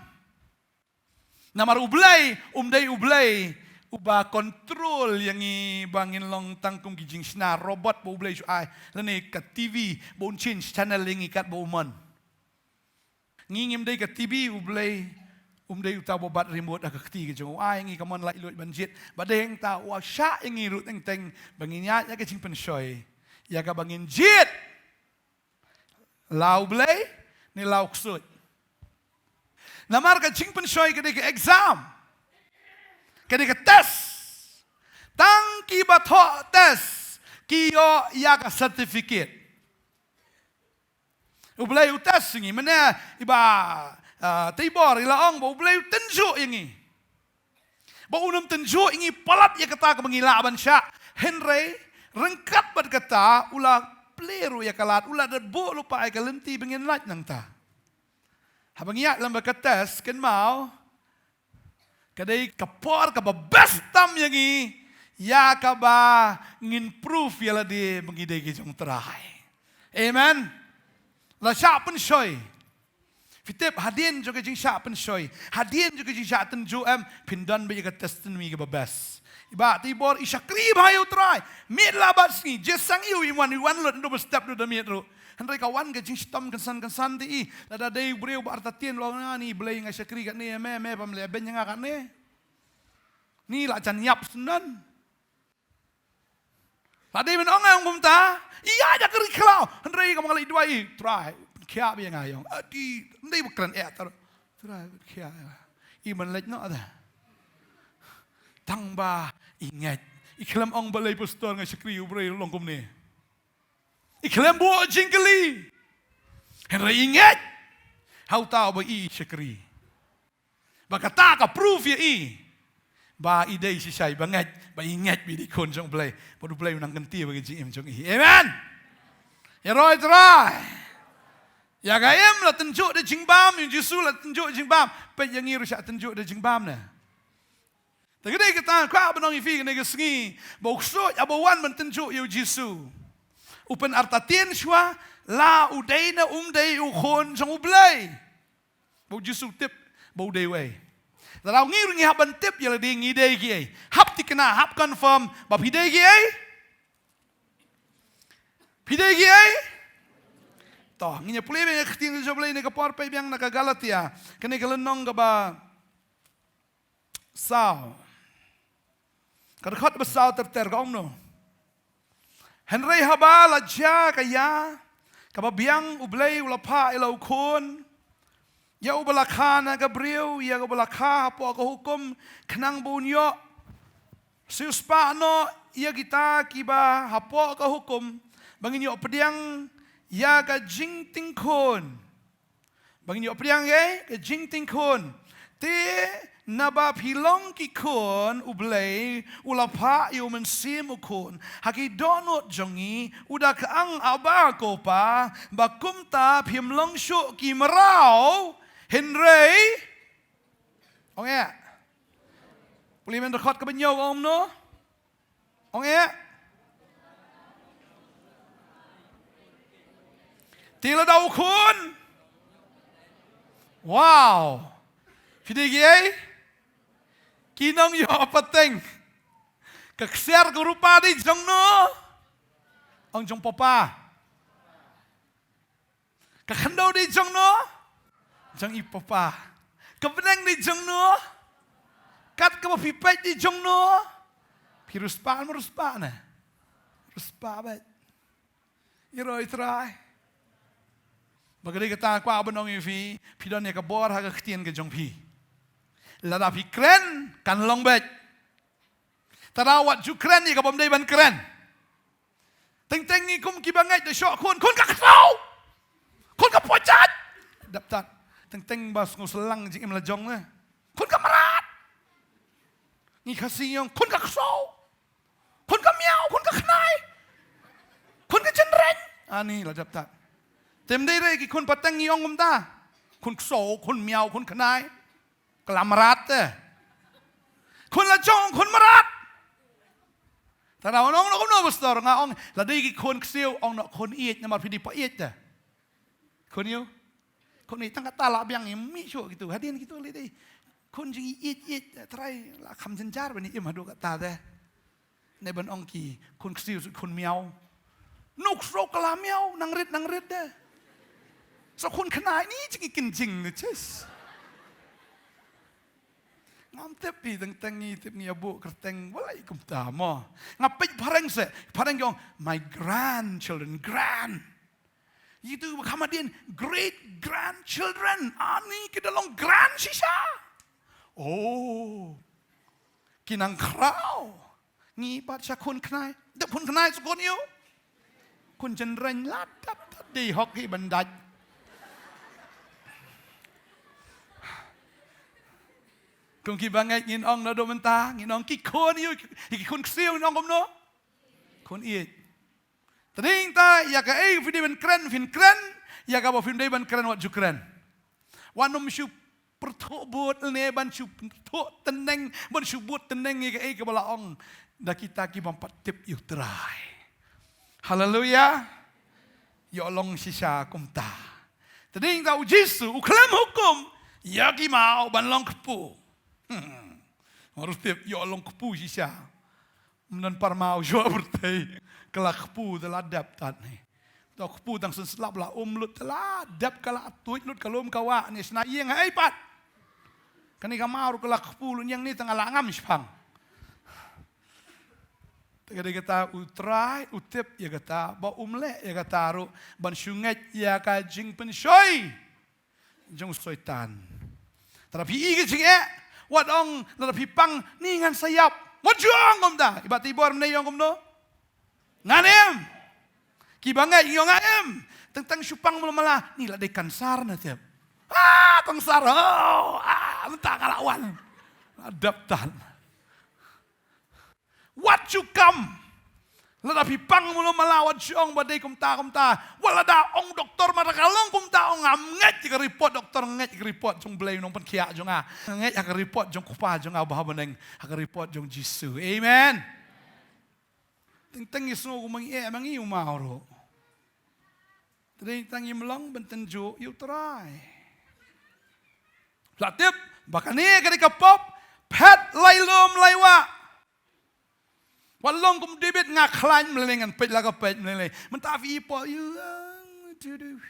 Namar U Blei um dei U Blei uba control ïa ngi ba ngin long tang kum ki jingshna robot ba U Blei shu ai, lane ka T V ba un change channel ïa ngi katba u mon. Ngi ngim dei ka T V, U Blei um dei uta uba bat remote ha ka kti ka jong u. U ai ngi ka mon laitluid ban jied. Bad dei hangta u shah ïa ngi ruh teng teng ba ngin ïaid ïa ka jingpynshoi ïa kaba ngin jied. La U Blei ne la u ksuid. Namar ka jingpynshoi ka dei ka exam. Ka dei ka test. Tang kiba thoh test ki ïoh ïa ka certificate. U Blei u test ïa ngi, mynne i Bah, ah, Teibor i la ong ba U Blei u tynjuh ïa ngi. Ba un ym tynjuh ïa ngi palat ïa kata kaba ngi lah ban shah. Hynrei ryngkat bad kata u la plie ruh ïa ka lad, u la da buh lypa ïa ka lynti ba ngin lait nangta. Haba ngi ïaid lyngba ka test, kynmaw, ka dei ka por kaba best tam ïa ngi, ïa kaba ngin proof ïa lade ba ngi dei ki jong U Trai. Amen. La shah pynshoi. Phi tip hadien jong ka jingshah pynshoi, hadien jong ka jingshah tynjuh em, phin don beit ïa ka testimony kaba best. I Bah Teibor i shakri bha ïa U Trai. Miet la bad sngi, jied sang ïew i wan, i wan lut, ynda ba step lut da miet ruh. Hynrei ka wan ka jingshitom kynsan kynsan te i. Lada dei u briew ba artatien u ong, "Ani Blei nga shakri katne, me, me bym leh beiñ ïa nga katne." Ni la jan ïap syndon. La dei ban ong em kumta. Ïa, ïa ka ri khlaw. Hynrei ka ma nga leit duwai, Trai, pynkhiah beit ïa nga ïong. Ati, ndei ba kren eh tar. Trai, pynkhiah ïa nga. I man leit noh ta. tang ba i ngeit. I khlem ong balei pastor nga shakri, u briew long kumne. I khlem buh jingkylli. Hynrei i ngeit ha uta uba i shakri. Ba kata ka proof ïa i ba i dei shisha iba ngeit, ba i ngeit ba i dei khun jong U Blei, ba U Blei u nang kyntiew ïa ka jingim jong i. Amen. Ïaroh ïa U Trai. Ïa ka im la tynjuh da jingbam, ïa U Jisu la tynjuh da jingbam. Peit ïa ngi ruh shah tynjuh da jingbam ne. Te ka dei kata nga kwah ban ong ïa phi kane ka sngi, ba u ksuid haba wan ban tynjuh ïa U Jisu, u pynartatien shuwa la u dei ne um dei u khun jong U Blei. Ba U Jisu tip ba u dei uei. Lada ngi ruh ngi hap ban tip ïa lade ngi dei kiei. Hap thikna, hap confirm ba phi dei kiei. Phi dei kiei. To, ngin ïa pule biang ïa ka ktien jong U Blei ne ka por, peit biang na ka Galatia, kane ka lynnong kaba saw, ka dkhot ba saw ter ter, ka ong kumno: Hynrei haba la jia ka ïa kaba biang, U Blei u la phah ïa la u Khun ïa uba la kha na ka briew, ïa kaba la kha hapoh ka hukum, khnang ba un ïoh siewspah noh ïa kita kiba hapoh ka hukum, ba ngin ïoh pdiang ïa ka jingtingkhun. Ba ngin ïoh pdiang ïa ka jingtingkhun. Te naba phi long ki khun, U Blei u la phah ïa U Mynsiem U Khun ha ki dohnud jong ngi, u da kyang, Abba, ko Pa. Ba kumta phim long shuh ki mraw, hynrei, ong eh, pule biang dkhot kaba hynñiew, ong kumno? Ong eh. Te lada u Khun. Wow. Phi dei kiei? Ki nongïoh pateng. Ka ksiar ka rupa dei jong no? Ong jong papa. Ka khyndew dei jong no? Jong i papa. Ka bneng dei jong no? Kat kaba phi peit dei jong no? Phi riewspah ne em riewspah ne? Riewspah beit. Ïaroh ïa U Trai. Ba ka dei kata nga kwah ban ong ïa phi, phi don ïa ka bor ha ka ktien ka jong phi. Lada phi kren kan long beit. Te da wat ju kren ïa kaba ym dei ban kren. Teng teng ngi kum kiba ngeit da shoh khun, khun ka ksew. Khun ka pojat. Dap tat. Teng teng ba sngew slang jingim la jong ne. Khun ka mrad. Ngi Khasi ngi ong khun ka ksew. Khun ka miaw, khun ka khnai. Khun ka jynreng. Ani la dap tat. Te ym dei re ki khun pateng ngi ong kumta. Khun ksew, khun miaw, khun khnai. Ka la mrad te. Khun la jong, khun mrad. Te da ong noh kumno pastor, nga ong, lada dei ki khun ksiew, ong noh khun ïeit, namar phi dei pa ïeit te. Khun ïeit. Khun ïeit, tang kata lah biang ïa mih shuh kitu. Hadien kitu lei dei. Khun jingïeit ïeit, Trai la kham jynjar ban im haduh kata te. Ne ban ong ki khun ksiew, khun miaw. Nuk sro ka la miaw, nang rit, nang rit de. Sa khun khnai ni jing i kin jing ni, ches. Ngam tip i, teng teng ngi tip ngi ïa buh kyrteng, balei kumta mo. Nga peit phareng se, phareng ki ong, my grandchildren, grand. Itu ba kham hadien, great grandchildren, ani ki da long grand shisha. Oh. Ki nang khraw. Ngi pat sha khun khnai. Dep khun khnai sa khun ïew. Khun jynreng la dap tat dei hok hi ban dait. Kum kiba ngeit ngin ong naduh mynta, ngin ong ki khun ïew, ki khun ksiew ngin ong kumno? Khun ïeit. Te dei ta, ïa kaei phi dei ban kren, phin kren, ïa kaba phim dei ban kren, wat ju kren. Wat nym shu pyrthuh bud ne ban shu pyrthuh tneng, ban shu bud tneng ïa kaei kaba la ong da kita ki bym pat tip ïa U Trai. Haleluya. Ïoh long shisha kumta. Te dei ta U Jisu u khlem hukum ïa ki maw ban long kpu. Hmm. Harus tip ïoh long kpu shisha. Ym don par maw shuwa pyrthei. Ka la kpu te la dep tat ne. To kpu tang shen slap la um lut te la dep, ka la tuid lut ka lum ka wah ne, shna ïing ha ei pat. Kane ka maw ruh ka la kpu lut ïing ne, tang la ngam shipang. Te ka dei kata U Trai u tip ïa kata ba um leh ïa kata ruh ban shu ngeit ïa ka jingpynshoi jong u Soitan. Te lada phi i ka jingeh, Wat ong lada phi pang ni ngan sa ïap. Wat ju ong kumta. I Bah Tibor mynne ong kumno? Ngan im. Kiba ngeit ïoh nga im. Teng teng shu pang mula mala ni la dei kansar na tip. Ah, kansar. Oh, ah, mynta nga la wan. Adap tan. Wat ju kam. Lada phi pang mula mala wat ju ong ba dei kumta kumta. Wat lada ong doktor ma da ka long kumta ong ngam ngeit ïa ka report doktor, ngeit ïa ka report jong Blei nongpynkhiah jong nga. Ngeit ïa ka report jong Kpa jong nga ba ha bneng, ha ka report jong Jisu. Amen. Teng teng ïa sngew kumba ngi eh ma ngi u maw ruh. Te dei tang ïa mlong ban tynjuh ïa u Trai. La tip ba kane ka dei ka pop, phet lai lum lai wah. Wat long kum David nga khlaiñ mlei ngan peit la ka peit mlei. Mynta phi pop ïa tu tu.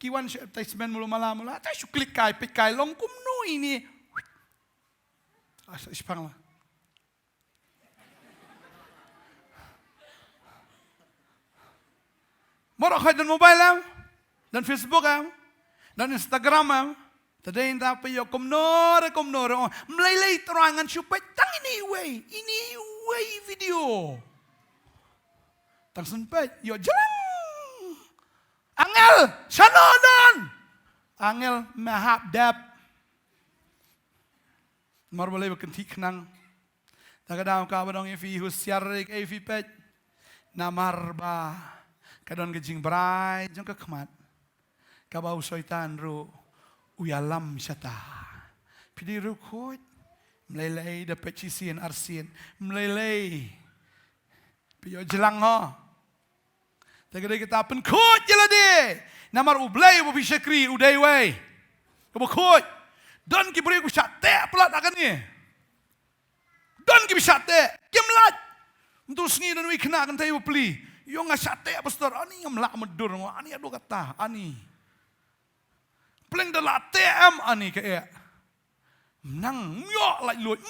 Ki wan sha advertisement mula mala mula. Ta shu klik kai peit kai long kumno ine. Asa ispang la. Moro khoi don mobile em, don Facebook em, don Instagram em. Te dei nda phi ïoh kumno re kumno re. Mlei lei Trai ngan shu peit tang ini wei, ini wei video. Tang shen peit ïoh jlang. Angel, shano don? Angel me hap dep. Mar ba lei ba kynthih khnang. Ta ka daw ka ba dong ïa phi husiar re kaei phi peit. Namar ba ka don ka jingbrai jong ka khmat. Kaba u Soitan ruh u ïalam shata. Phi dei ruh khuid. Mlei lei da peit shisien arsien. Mlei lei. Phi ïoh jlang ho. Te ka dei kata pynkhuid ïa lade. Namar u Blei uba phi shakri u dei uwei uba khuid. Don ki briew ki shah teh palat ha kane. Don ki ba shah teh, kim lait. Mynta u sngi don uwei khynnah kynthei ba plie. Ïoh nga shah teh pastor, ani ngam lah mutdur ngo, ani haduh katta, ani. Pleng da lah teh em ani ka eh. Nang ym ïoh lait luid.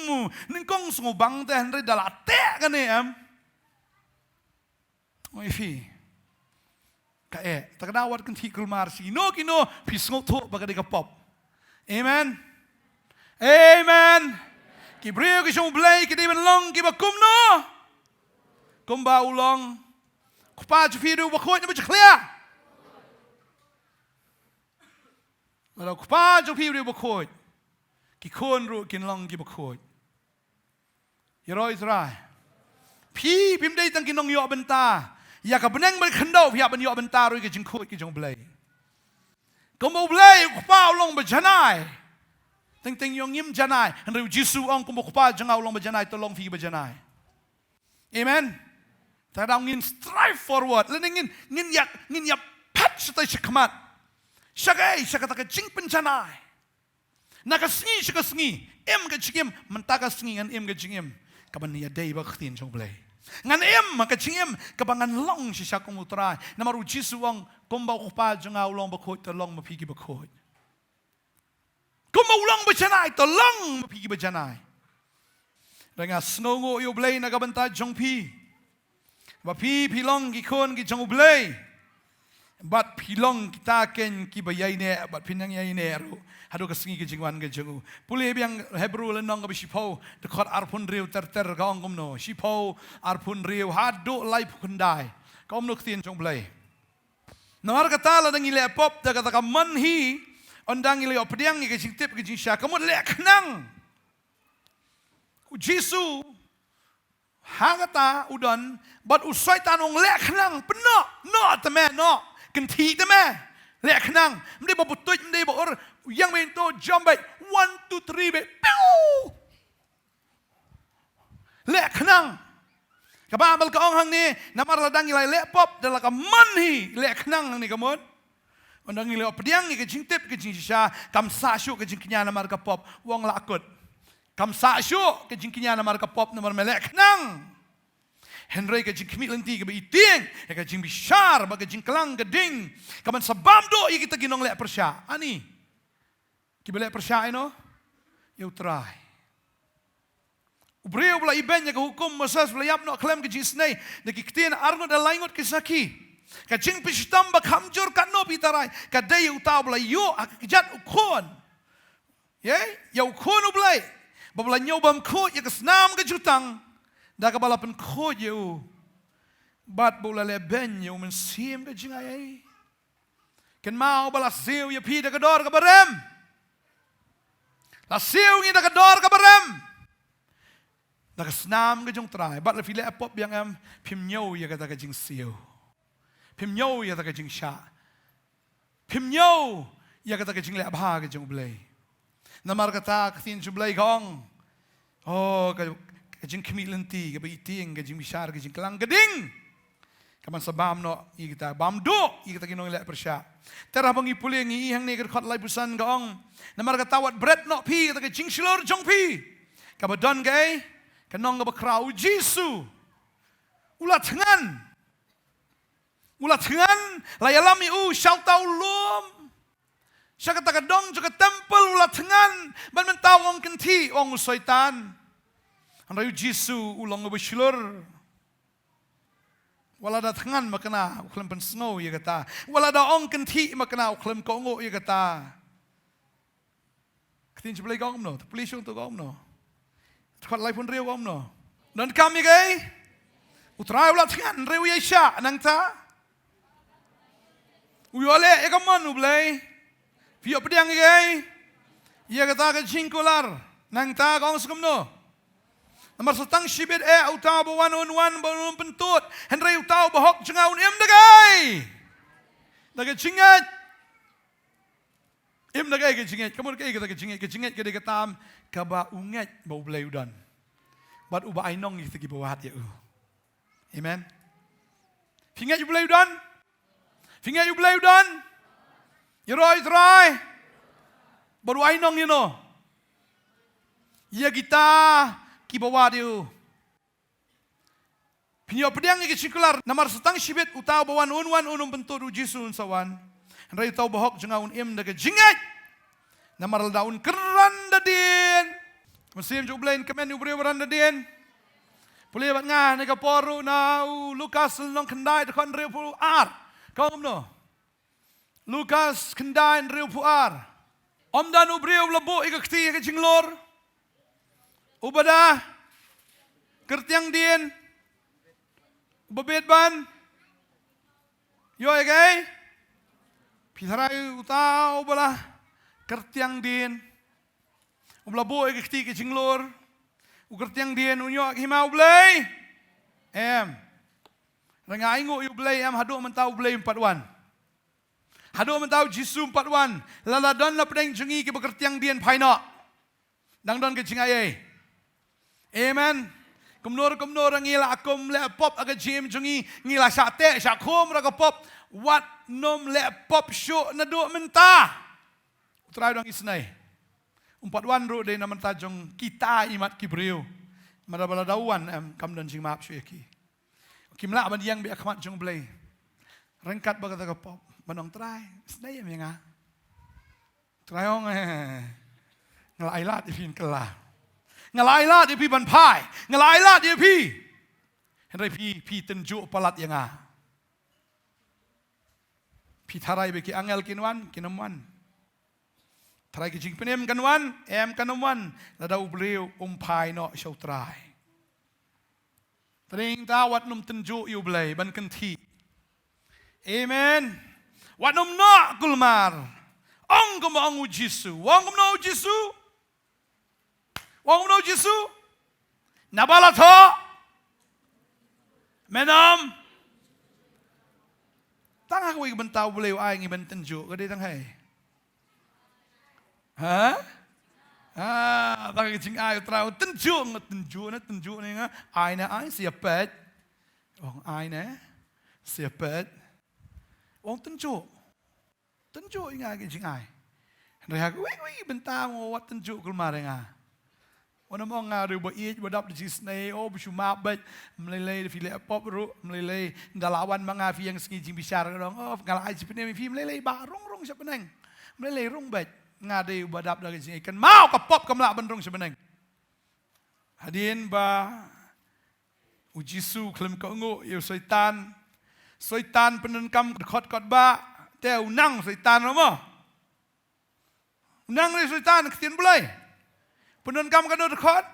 Mm, nyngkong sngewbang te hynrei da lah teh kane em. Oi phi. Ka eh, ta ka daw wat kynthih kulmar shi kino kino phi sngewthuh ba ka dei ka pop. Amen. Amen. Ki briew ki shong Blei ki dei ban long kiba kumno? Kumba u long. Kpa jong phi u dei uba khuid ne uba jakhlia? Lada u Kpa jong phi u dei uba khuid, ki khun ruh kin long kiba khuid. Ïaroh ïa u Trai. Phi phim dei tang ki nongïoh bynta. Ïa ka bneng bad khyndew phi hap ban ïoh bynta ruh ïa ka jingkhuid ka jong u Blei. Kumba u Blei u Kpa u long ba janai. Teng teng ïoh ngim janai. Hynrei u Jisu u ong kumba u Kpa jong nga u long ba janai, to long phi ba janai. Amen. Ta daw ngin strive forward. Lane ngin, ngin ïa, ngin ïa pat shatai shakhmat. Shakai, sha kata ka jingpynjanai. Na ka sngi sha ka sngi, im ka jingim, mynta ka sngi ngan im ka jingim. Kaban ïadei bad ka ktien jong u Blei. Ngan im ka jingim, kaba ngan long shisha kum u Trai. Namar u Jisu u ong, kumba u Kpa jong nga u long bakhuid, to long ma phi ki bakhuid. Kumba u long bajanai, to long ma phi ki bajanai. Nga sngewnguh ïa u Blei na ka bynta jong phi. Ba phi phi long ki khun ki jong u Blei. Bad phi long kita ken kiba ïaineh, bad phin nang ïaineh ruh haduh ka sngi ka jingwan ka jong u. Pule biang Hebru lynnong kaba shiphew, dkhot arphew hynriew ter ter ka ong kumno. Shiphew, arphew hynriew haduh laiphew khyndai. Ka ong kumno ka ktien jong u Blei. Namar kata lada ngi leh pop da kata ka mon hi, ynda ngi la ïoh pdiang ïa ka jingtip ka jingshisha, ka mut leh khnang. U Jisu ha kata u don bad u Soitan u ong leh khnang, pynnoh, noh te me, noh. Kynthih te me. Leh khnang. Ym dei ba butuit, ym dei ba ur, ïeng beit to, jam beit, one two three beit. Pew! Leh khnang. Ka Baibl ka ong hangne, namar lada ngi la leh pop da la ka mon hi, leh khnang hangne ka mut. Ynda ngi la pdiang ïa ka jingtip ka jingshisha, kam sah shuh ka jingkñia namar ka pop, u ong la kut. Kam sah shuh ka jingkñia namar ka pop, namar me leh khnang. Hynrei ka jingkhmih lynti kaba ïa tieng, ïa ka jingbishar, bad ka jingklang ka ding, kaban sa bam duh ïa kita ki nongleh pyrshah. Ani. Kiba leh pyrshah ïa no? Ïa u Trai. U briew ba la ibeiñ ïa ka hukum Moses ba la ïap noh khlem ka jingisynei da ki ktien arngut da laingut ki sakhi. Ka jingpynshitom ba kham jur katno phi tharai, ka dei ïa uta uba la ïoh ha ka kjat u khun. Ïa, ïa u khun u Blei. Ba u la ñiew bymkhuid ïa ka snam ka jutang. Da kaba la pynkhuid ïa u. Bad ba u la leh beiñ ïa u mynsiem ka jingaiei. Kynmaw ba la siew ïa phi da ka dor kaba rem. La siew ngi da ka dor kaba rem. Da ka snam ka jong U Trai. Bad la phi leh pop biang em, phim ñiew ïa kata ka jingsiew. Phim ñiew ïa kata ka jingshah. Phim ñiew ïa kata ka jingleh bha ka jong U Blei. Namar kata ka ktien jong U Blei ka ong. Oh, ka, ka jingkhmih lynti, kaba ïa tieng, ka jingbishar, ka jingklang ka ding. Ka ban sa bam noh ïa kita, bam duh ïa kita ki nongleh pyrshah. Te haba ngi pule ngi ïohi hangne ka dkhot laiphew san ka ong. Namar kata wat bret noh phi kata ka jingshlur jong phi. Kaba don kaei, ka nong kaba khraw, U Jisu u la thngan. U la thngan, la ïalam ïa u sha uta u lum. Sha kata ka dong jong ka templ u la thngan, ban mynta u ong kynthih, u ong u Soitan. Hynrei U Jisu u long uba shlur. Wat la da thngan ma kane u khlem pynsngew ïa kata. Wat la da ong kynthih ma kane u khlem kohnguh ïa kata. Ka ktien jong U Blei ka ong kumno, te pule shong to ka ong kumno. Dkhot laiphew hynriew ka ong kumno. Donkam ïa kaei? U Trai u la thngan, hynrei u ïaishah, nangta u ïoh leh ïa ka mon U Blei. Phi ïoh pdiang ïa kaei? Ïa kata ka jingkular. Nangta ka ong sa kumno. Namar sa tang shibit eh uta uba wan un wan bad un pyntud. Hynrei uta u bahok jong nga un im da kaei? Da ka jingngeit. Im da kaei ka jingngeit? Ka mut kaei kata ka jingngeit? Ka jingngeit ka dei ka tam kaba u ngeit ba U Blei u don. Bad uba ai nong ïa kita kiba wad ïa u. Amen. Phi ngeit U Blei u don? Phi ngeit U Blei u don? Ïaroh ïa U Trai. Bad u ai nong ïa no? Ïa kita kiba wad ïa u. Phin ïoh pdiang ïa ka jingkular, namar sa tang shibit uta uba wan un wan un ym pyntud, U Jisu un sa wan. Hynrei uta u bahok jong nga un im da ka jingngeit. Namar lada un kyrdan da dien. Mynsiem jong U Blei un kmen ïa u briew ba ran da dien. Pule bad nga ha kane ka por ruh na u Lukas lynnong khyndai dkhot hynriewphew ar. Ka ong kumno? Lukas khyndai hynriewphew ar. Ym don u briew uba la buh ïa ka kti ha ka jinglur, uba da kyrtiang dien, uba bit ban ïoh ïa kaei? Phi tharai uta uba la kyrtiang dien, uba la buh ïa ka kti ha ka jinglur, u kyrtiang dien un ïoh ha ka hima U Blei? Em. Hynrei nga ainguh ïa U Blei em, haduh mynta U Blei um pat wan. Haduh mynta U Jisu um pat wan. Lada don na pdeng jong ngi kiba kyrtiang dien, phai noh. Dang don ka jingaiei. Amen. Kumno kumno ngi la kum leh pop ha ka jingim jong ngi, ngi la shah teh shah khum ruh ka pop. Wat nym leh pop shuh naduh mynta. U Trai u dang isynei. Um pat wan ruh dei na bynta jong kita i mat ki briew. Namar ba lada u wan em, kam don jingmap shuh ïa ki. Kim lah ban ïeng beit ha khmat jong U Blei. Ryngkat bad kata ka pop, ban ong, Trai, isynei em ïa nga. Trai ong, eh, nga la ai lad ïa phi ban kylla. Nga la ai lad ïa phi ban phai. Nga la ai lad ïa phi. Hynrei phi, phi tynjuh palat ïa nga. Phi tharai ba ki angel kin wan, kin ym wan. Tharai ki jingpynim kan wan, em, kan ym wan. Lada u briew um phai noh sha U Trai. Te nangta wat nym tynjuh ïa U Blei ban kynthih. Amen. Wat nym noh kulmar. Ong kumba ong U Jisu. Ong kumno U Jisu? Ong kumno U Jisu? Naba la thoh, men ym. Tang ha kawei ka bynta U Blei u ai ngi ban tynjuh, ka dei tang hei. Ha? Ha, tang ka jingai U Trai, tynjuh, nga tynjuh ne, tynjuh ne nga. Ai ne, ai, sa ïa peit. Ong ai ne, sa ïa peit. Ong tynjuh. Tynjuh ïa nga ka jingai. Hynrei ha kawei kawei ka bynta wat tynjuh kulmar ïa nga. Wat nym ong nga u briew ba ïeit, ba dap da jingisynei, oh, ba shu map beit, ym lei lei da phi leh pop ruh, ym lei lei da la wan ma nga phi ïeng sngi jingbishar, nga ong, oh, nga la ai jingpynim ïa phi, ym lei lei, ba rung rung sha bneng. Ym lei lei, rung beit, nga dei uba dap da ka jingaiei. Kynmaw, ka pop kam lah ban rung sha bneng. Hadien ba U Jisu u khlem kohnguh ïa u Soitan. Soitan pyndonkam dkhot kot ba, te u nang Soitan ruh mo. U nang re Soitan, ktien Blei. Pyndonkam kano dkhot?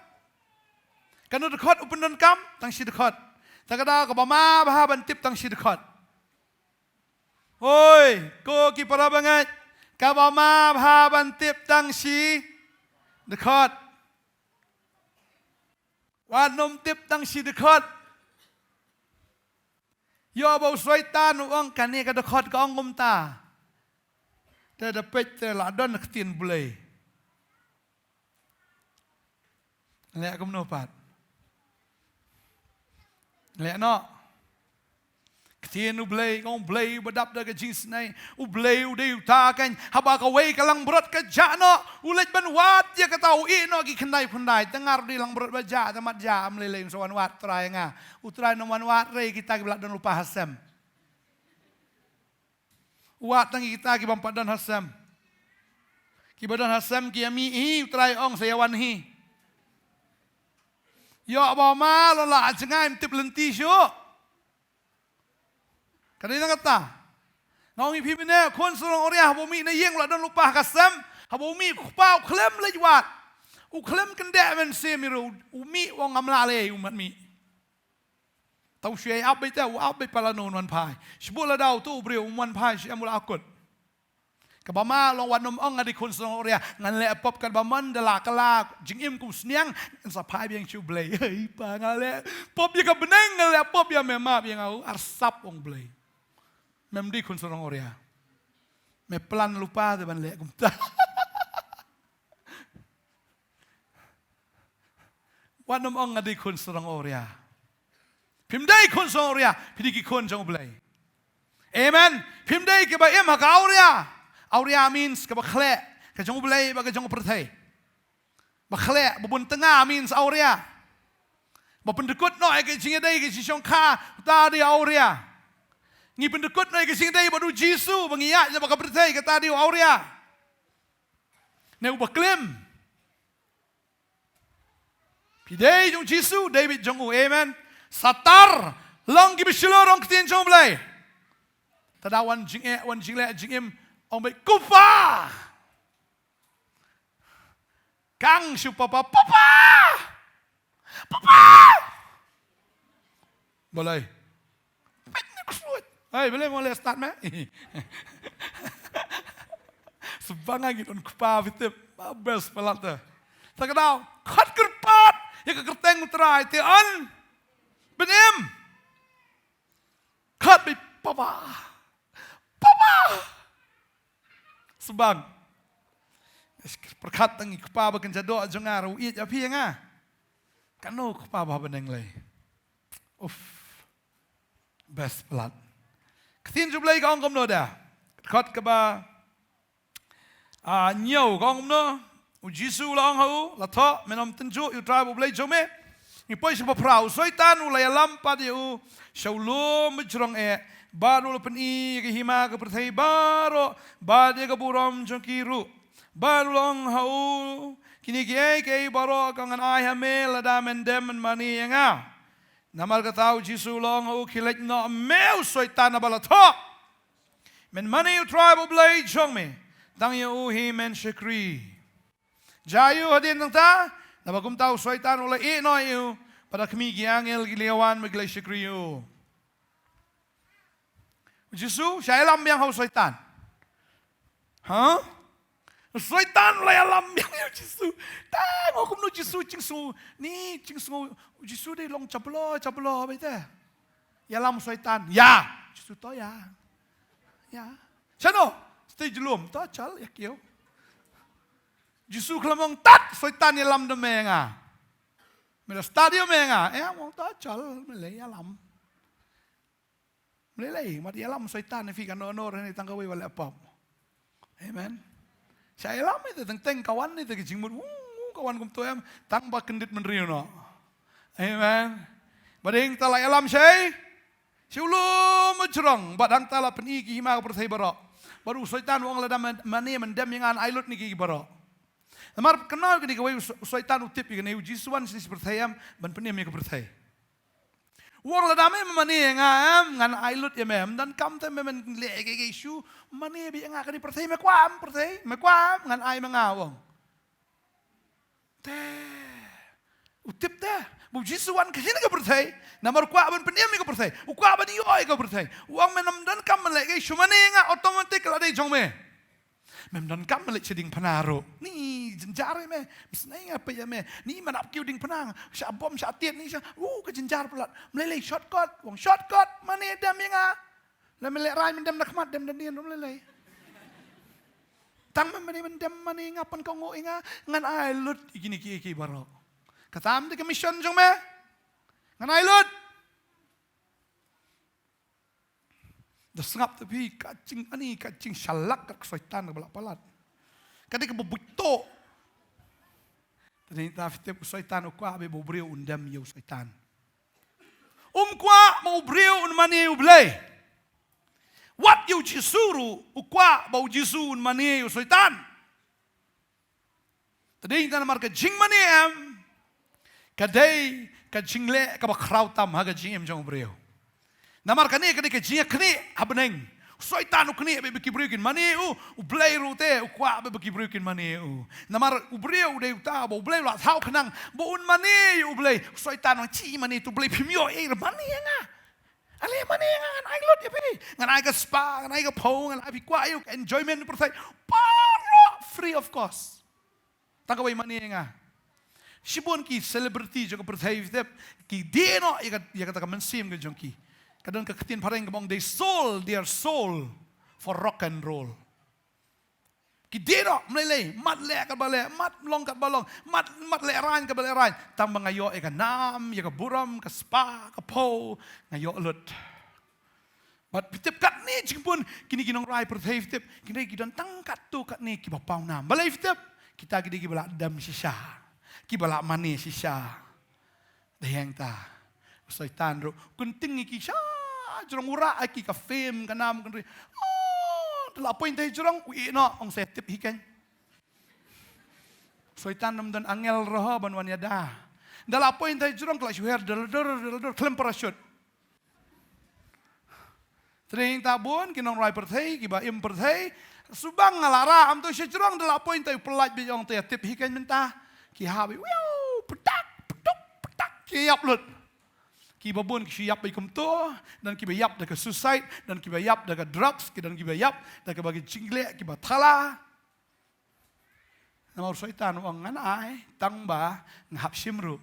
Kano dkhot u pyndonkam? Tang shi dkhot. Ta ka daw kaba ma bha ban tip tang shi dkhot. Oi, ko ki para bangeit, kaba ma bha ban tip tang shi dkhot. Wat nym tip tang shi dkhot. Ïoh ba u Soitan u ong kane ka dkhot ka ong kumta. Te da peit te la don ktien Blei. Leh kumno pat? Leh noh. Ktien U Blei, ka ong U Blei uba dap da ka jingisynei. U Blei u dei uta kein, haba kawei ka langbrot ka jah noh, u leit ban wad ïa kata, u ïeh noh ki khyndai khyndai. Te nga ruh dei langbrot ba jah, te mat jah, ym lei lei, ym sa wan wad Trai ïa nga. U Trai un ym wan wad re kita kiba la don lypa ha sem. U wad tang ïa kita ki bym pat don ha sem. Kiba don ha sem ki ïa mih hi, U Trai ong sa ïa wan hi. Ïoh ba ma lada la jngai ym tip lynti shuh. Ka dei tang kata. Nga ong ïa phi mynne, khun sarong awria haba u mih na ïing u la don lypa ha ka sem, haba u mih u kpa u khlem leit wad. U khlem kyndeh mynsiem ïa u, u mih u ong ngam lah lei, um pat mih. Tang shu ïai ap beit te, u ap beit pat lano un wan phai. Shibun lada uto u briew um wan phai shu em u la akut. Kaba ma long wat nym ong nga dei khun sarong awria, ngan leh pop katba mon da la kylla jingim kum sniang, ngan sa phai biang sha U Blei. Hei pa, nga leh pop ïa ka bneng, nga leh pop ïa me, map ïa nga, u arsap, ong Blei. Mem dei khun sarong awria. Me plan lypa te ban leh kumta. Wat nym ong nga dei khun sarong awria. Phim dei khun sarong awria, phi dei ki khun jong U Blei. Amen. Phim dei kiba im ha ka awria. Awria means kaba khleh, ka jong U Blei bad ka jong ka pyrthei. Ba khleh, ba bun tnga means awria. Ba pyndkut noh ïa ka jingïadei ka jingshongkha, uta dei awria. Ngi pyndkut noh ïa ka jingïadei bad U Jisu, ba ngi ïaid na bad ka pyrthei, kata dei awria. Ne uba klim. Phi dei jong U Jisu, dei beit jong u. Amen. Satar, long kiba shlur, ong ktien jong U Blei. Te da wan jingeh, wan jingleh jingim, ong beit Kpa. Kang shu Papa, Papa! Papa! Balei? Peit ne ksuid. Hei, balei mo leh start me? Sbang ngi don kpa, phi tip. Ba best palat te. Te ka daw, khot kyrpad ïa ka kyrteng U Trai te yn pynim. Khot beit Papa. Papa! Sbang. Pyrkhat tang i Kpa ba kynja doh jong nga ruh u ïeit ïa phi ïa nga. Kano Kpa ba ha bneng lei. Uf. Best palat. Ktien jong U Blei ka ong kumno da. Khot kaba, ah, hynñiew ka ong kumno. U Jisu u la ong ha u, la thoh, men ym tynjuh ïa U Trai ba U Blei jong me. Ngi poi sha ba phra. U Soitan u la ïalam pat ïa u sha u lum ba jrong eh, bad u la pyni ïa ka hima ka pyrthei baroh bad ïa ka burom jong ki ruh. Bad u la ong ha u, kine kiei kiei baroh ka ngan ai ha me lada men dem men mane ïa nga. Namar kata U Jisu u la ong ha u, khie leit noh me U Soitan, naba la thoh, men mane ïa U Trai ba U Blei jong me, tang ïa u hi men shakri. Jia ïa u hadien nangta, naba kumta U Soitan u la ïeh noh ïa u, bad ha khmih ki angel ki la wan bad ki la shakri ïa u. U Jisu, shah ïalam biang ha U Soitan. Ha? U Soitan u la ïalam biang ïa U Jisu. Tang, oh, kumno U Jisu jingsngew, ni jingsngew, U Jisu dei long jablo, jablo, beit te. Ïalam U Soitan, ïa. U Jisu to ïa. Ïa. Shano? Stay jlum, to chal, ïa kiew. U Jisu khlem ong tat, Soitan ïalam da me nga. Me da stad ïa me nga, eh, ong to chal, me lei ïalam. Lei lei, mat ïalam Soitan ïa phi kano kano ruh, ne tang kawei ba leh pop. Amen. Shah ïalam ïa te, teng teng ka wan ïa te ka jingmut, wu, wu, ka wan kumto em, tang ba kyndit bynriew noh. Amen. Bad hangta la ïalam shai sha u lum ba jrong, bad hangta la pyni ki hima ka pyrthei baroh. Bad u Soitan u ong lada men, mane men dem ïa nga, ai lut ïa ki baroh. Namar kane, kane kawei u So-, u Soitan u tip ïa kane, U Jisu wan sha pyrthei em ban pynim ïa ka pyrthei. U ong lada me mane ïa nga em, ngan ai lut ïa me. Ym don kam te me men leh ïa ka issue. Mane beit ïa nga, kane pyrthei me kwah em, pyrthei me kwah em, ngan ai ma nga, u ong. Te u tip te ba u Jisu wan ka sha ka pyrthei, namar u kwah ban pynim ïa ka pyrthei, u kwah ban ïoh ïa ka pyrthei. U ong me ym don kam ban leh ka issue, mane ïa nga, automatic la dei jong me. Mem don kam leit sha diengphna ruh. Ni jynjar ïa me. Mem snei nga peit ïa me. Ni man ap kiew diengphna. Sha bom sha tied ni sha. Uh, ka jynjar palat. Mlei lei shortcut. Wang shortcut. Mane dem ïa nga. La me leh rai mem dem na khmat, dem da nien ruh mlei lei. Tang mem mane mem dem mane ïa nga, pan kohnguh ïa nga. Ngan ai lut ïa kine kiei kiei baroh. Kata em dei ka mission jong me. Ngan ai lut. Da sngap te phi ka jing, ani ka jingshalak ka Soitan kaba la palat. Ka dei kaba buit to. Te nangta phi tip u Soitan u kwah ba u briew un dem ïa u Soitan. Um kwah ba u briew un mane ïa u Blei. Wat ïa u Jisu ruh u kwah ba u Jisu un mane ïa u Soitan. Te dei namar ka jingmane em, ka dei ka jingleh kaba khraw tam ha ka jingim jong u briew. Namar kane ka dei ka jingïakhnieh ha bneng. U Soitan u khnieh ba ki briew kin mane ïa u, u Blei ruh te u kwah ba ki briew kin mane ïa u. Namar u briew u dei uta ba u Blei u la thaw khnang ba un mane ïa u Blei. U Soitan u ong, "Shi mane ïa u Blei, phim ïoh ei ruh, mane ïa nga. Ale mane ïa nga, ngan ai lut ïa phi. Ngan ai ka spa, ngan ai ka phew, ngan ai, phi kwah ïa u ka enjoyment pyrthei. Baroh free of cost. Tang kawei, mane ïa nga." Shibun ki celebrity jong ka pyrthei, phi tip, ki die noh ïa ka, ïa kata ka mynsiem ka jong ki. Ka don ka ktien phareng kaba ong, "They sold their soul for rock and roll." Ki die noh mlei lei, mat leh katba leh, mat long katba long, mat, mat lehraiñ katba lehraiñ. Tang ba nga ïoh ïa ka nam, ïa ka burom, ka spa, ka phew, nga ïoh lut. Bad phi tip katne jingbun, kine ki nongrwai pyrthei, phi tip, kine ki don tang katto katne kiba paw nam. Balei phi tip? Kita ki dei kiba la dem shisha, kiba la mane shisha. Dei hangta u Soitan ruh u kynting ïa ki sha jrong, u rah ïa ki ka fame, ka nam, ka ri. Oh, da la poi hangta jrong, u ïeh noh, ong sa tip hi keiñ. Soitan ym don angel ruh ban wan ïada. Da la poi hangta jrong, ka la shu her dal dal dal dal, khlem parachute. Te dei hangta bun ki nongrwai pyrthei, kiba im pyrthei. Suba nga la rah, ym to sha jrong, da la poi hangta u pyllait beit, ong te tip hi keiñ mynta. Ki hap beit, wiu, ptak, ptuk, ptak, ki ïap lut. Kiba bun ki shu ïap beit kumto, don kiba ïap da ka suicide, don kiba ïap da ka drugs, ki don kiba ïap da kaba ki jingleh, kiba thala. Namar u Soitan u ong ngan ai tang ba nga hap shim ruh.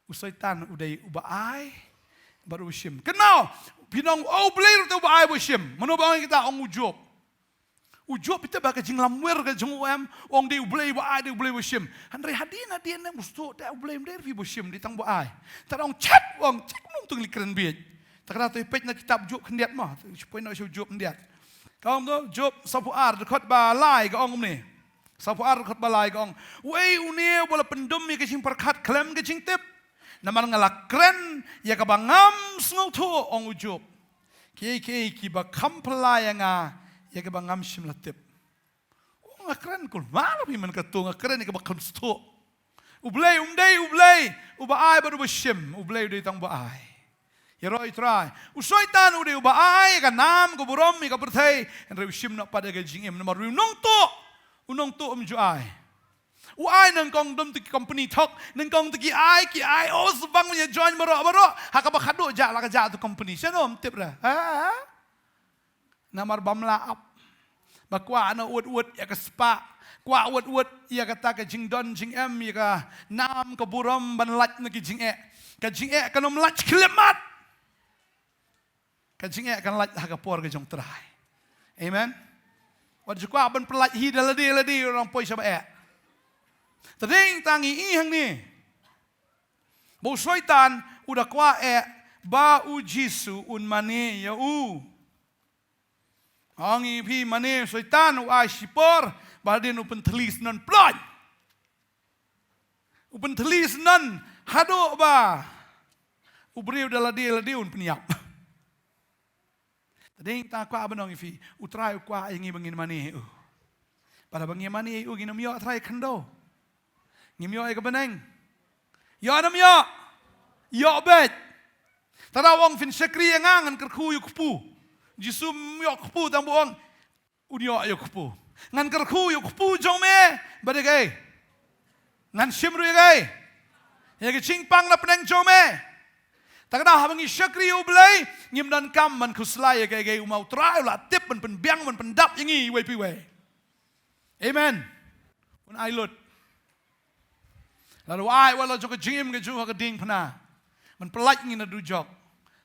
U Soitan u dei uba ai bad uba shim. Kynmaw, phi ong, "Oh, u Blei ruh te uba ai bad shim." Mano ba ong kita? Ong u Job. U Job, phi tip ba ka jinglamwir ka jong u em, ong dei u Blei uba ai, dei u Blei uba shim. Hynrei hadien hadien em u sngewthuh te u Blei ym dei ruh phi ba shim, dei tang ba ai. Te ong chet, ong chet, mano tang li kren bieit. Te ka da to peit na kitab Job khyndiat mo, shu peit na shu Job khyndiat. Ka ong to Job saphew ar dkhot ba lai ka ong kumne. Saphew ar dkhot ba lai ka ong, "Uei une uba la pyndum ïa ka jingpyrkhat khlem ka jingtip? Namar nga la kren ïa kaba ngam sngewthuh," ong u Job. "Kiei kiei kiba kham phylla ïa nga ïa kaba ngam shym la tip." Ong nga kren kulmar, phi, man kato nga kren ïa kaba kham sngewthuh. U Blei um dei u Blei uba ai bad uba shim, u Blei u dei tang uba ai. Ïaroh ïa u Trai. U Soitan u dei uba ai ïa ka nam, ka burom, ïa ka pyrthei, hynrei u shim noh pat ïa ka jingim, namar u nongtuh, u nongtuh um ju ai. U ai nyngkong dum tu ki company thok, nyngkong tu ki ai, ki ai, oh, sbang ïa join baroh baroh. Ha kaba khadduh jah la ka jah tu company. Shano ym tip re? Ha? Namar bym lah ap. Ba kwah na wut wut ïa ka spah. Kwah wut wut ïa kata ka jingdon jingem, ïa ka nam ka burom ban lait na ki jingeh. Ka jingeh kan ym lait khyllipmat. Ka jingeh kan lait ha ka por ka jong u Trai. Amen. Wat ju kwah ban pynlait hi da lade lade, u nang poi sha ba eh. Te dei tang i i hangne ba u Soitan u da kwah eh ba u Jisu un mane ïa u. Ong ïa phi, mane u Soitan u ai shipor, ba hadien u pynthylli syndon ploh. U pynthylli syndon haduh ba u briew da lade lade un pynïap. Te dei tang kwah ban ong ïa phi, u Trai u kwah ïa ngi ba ngin mane ïa u. Bad haba ngi mane ïa u ngin ym ïoh trai khyndew. Ngim ïoh ïa ka bneng. Ïoh ne ym ïoh? Ïoh beit. Te da u ong phin shakri ïa nga, ngan kyrkhu ïa u kpu. Jisu ym ïoh kpu, tang ba u ong un ïoh ïa u kpu. Ngan kyrkhu ïa u kpu jong me, bad ïa kaei? Ngan shim ruh ïa kaei? Ïa ka jingpang na pdeng jong me. Te kata haba ngi shakri ïa u Blei, ngim donkam ban khuslai ïa kaei kaei, u ma u Trai u la tip ban pynbiang, ban pyndap ïa ngi iwei pa iwei. Amen. Un ai lut. Lada u ai wat la jong ka jingim ka jong u ha ka diengphna, ban pyllait ngi na dujok,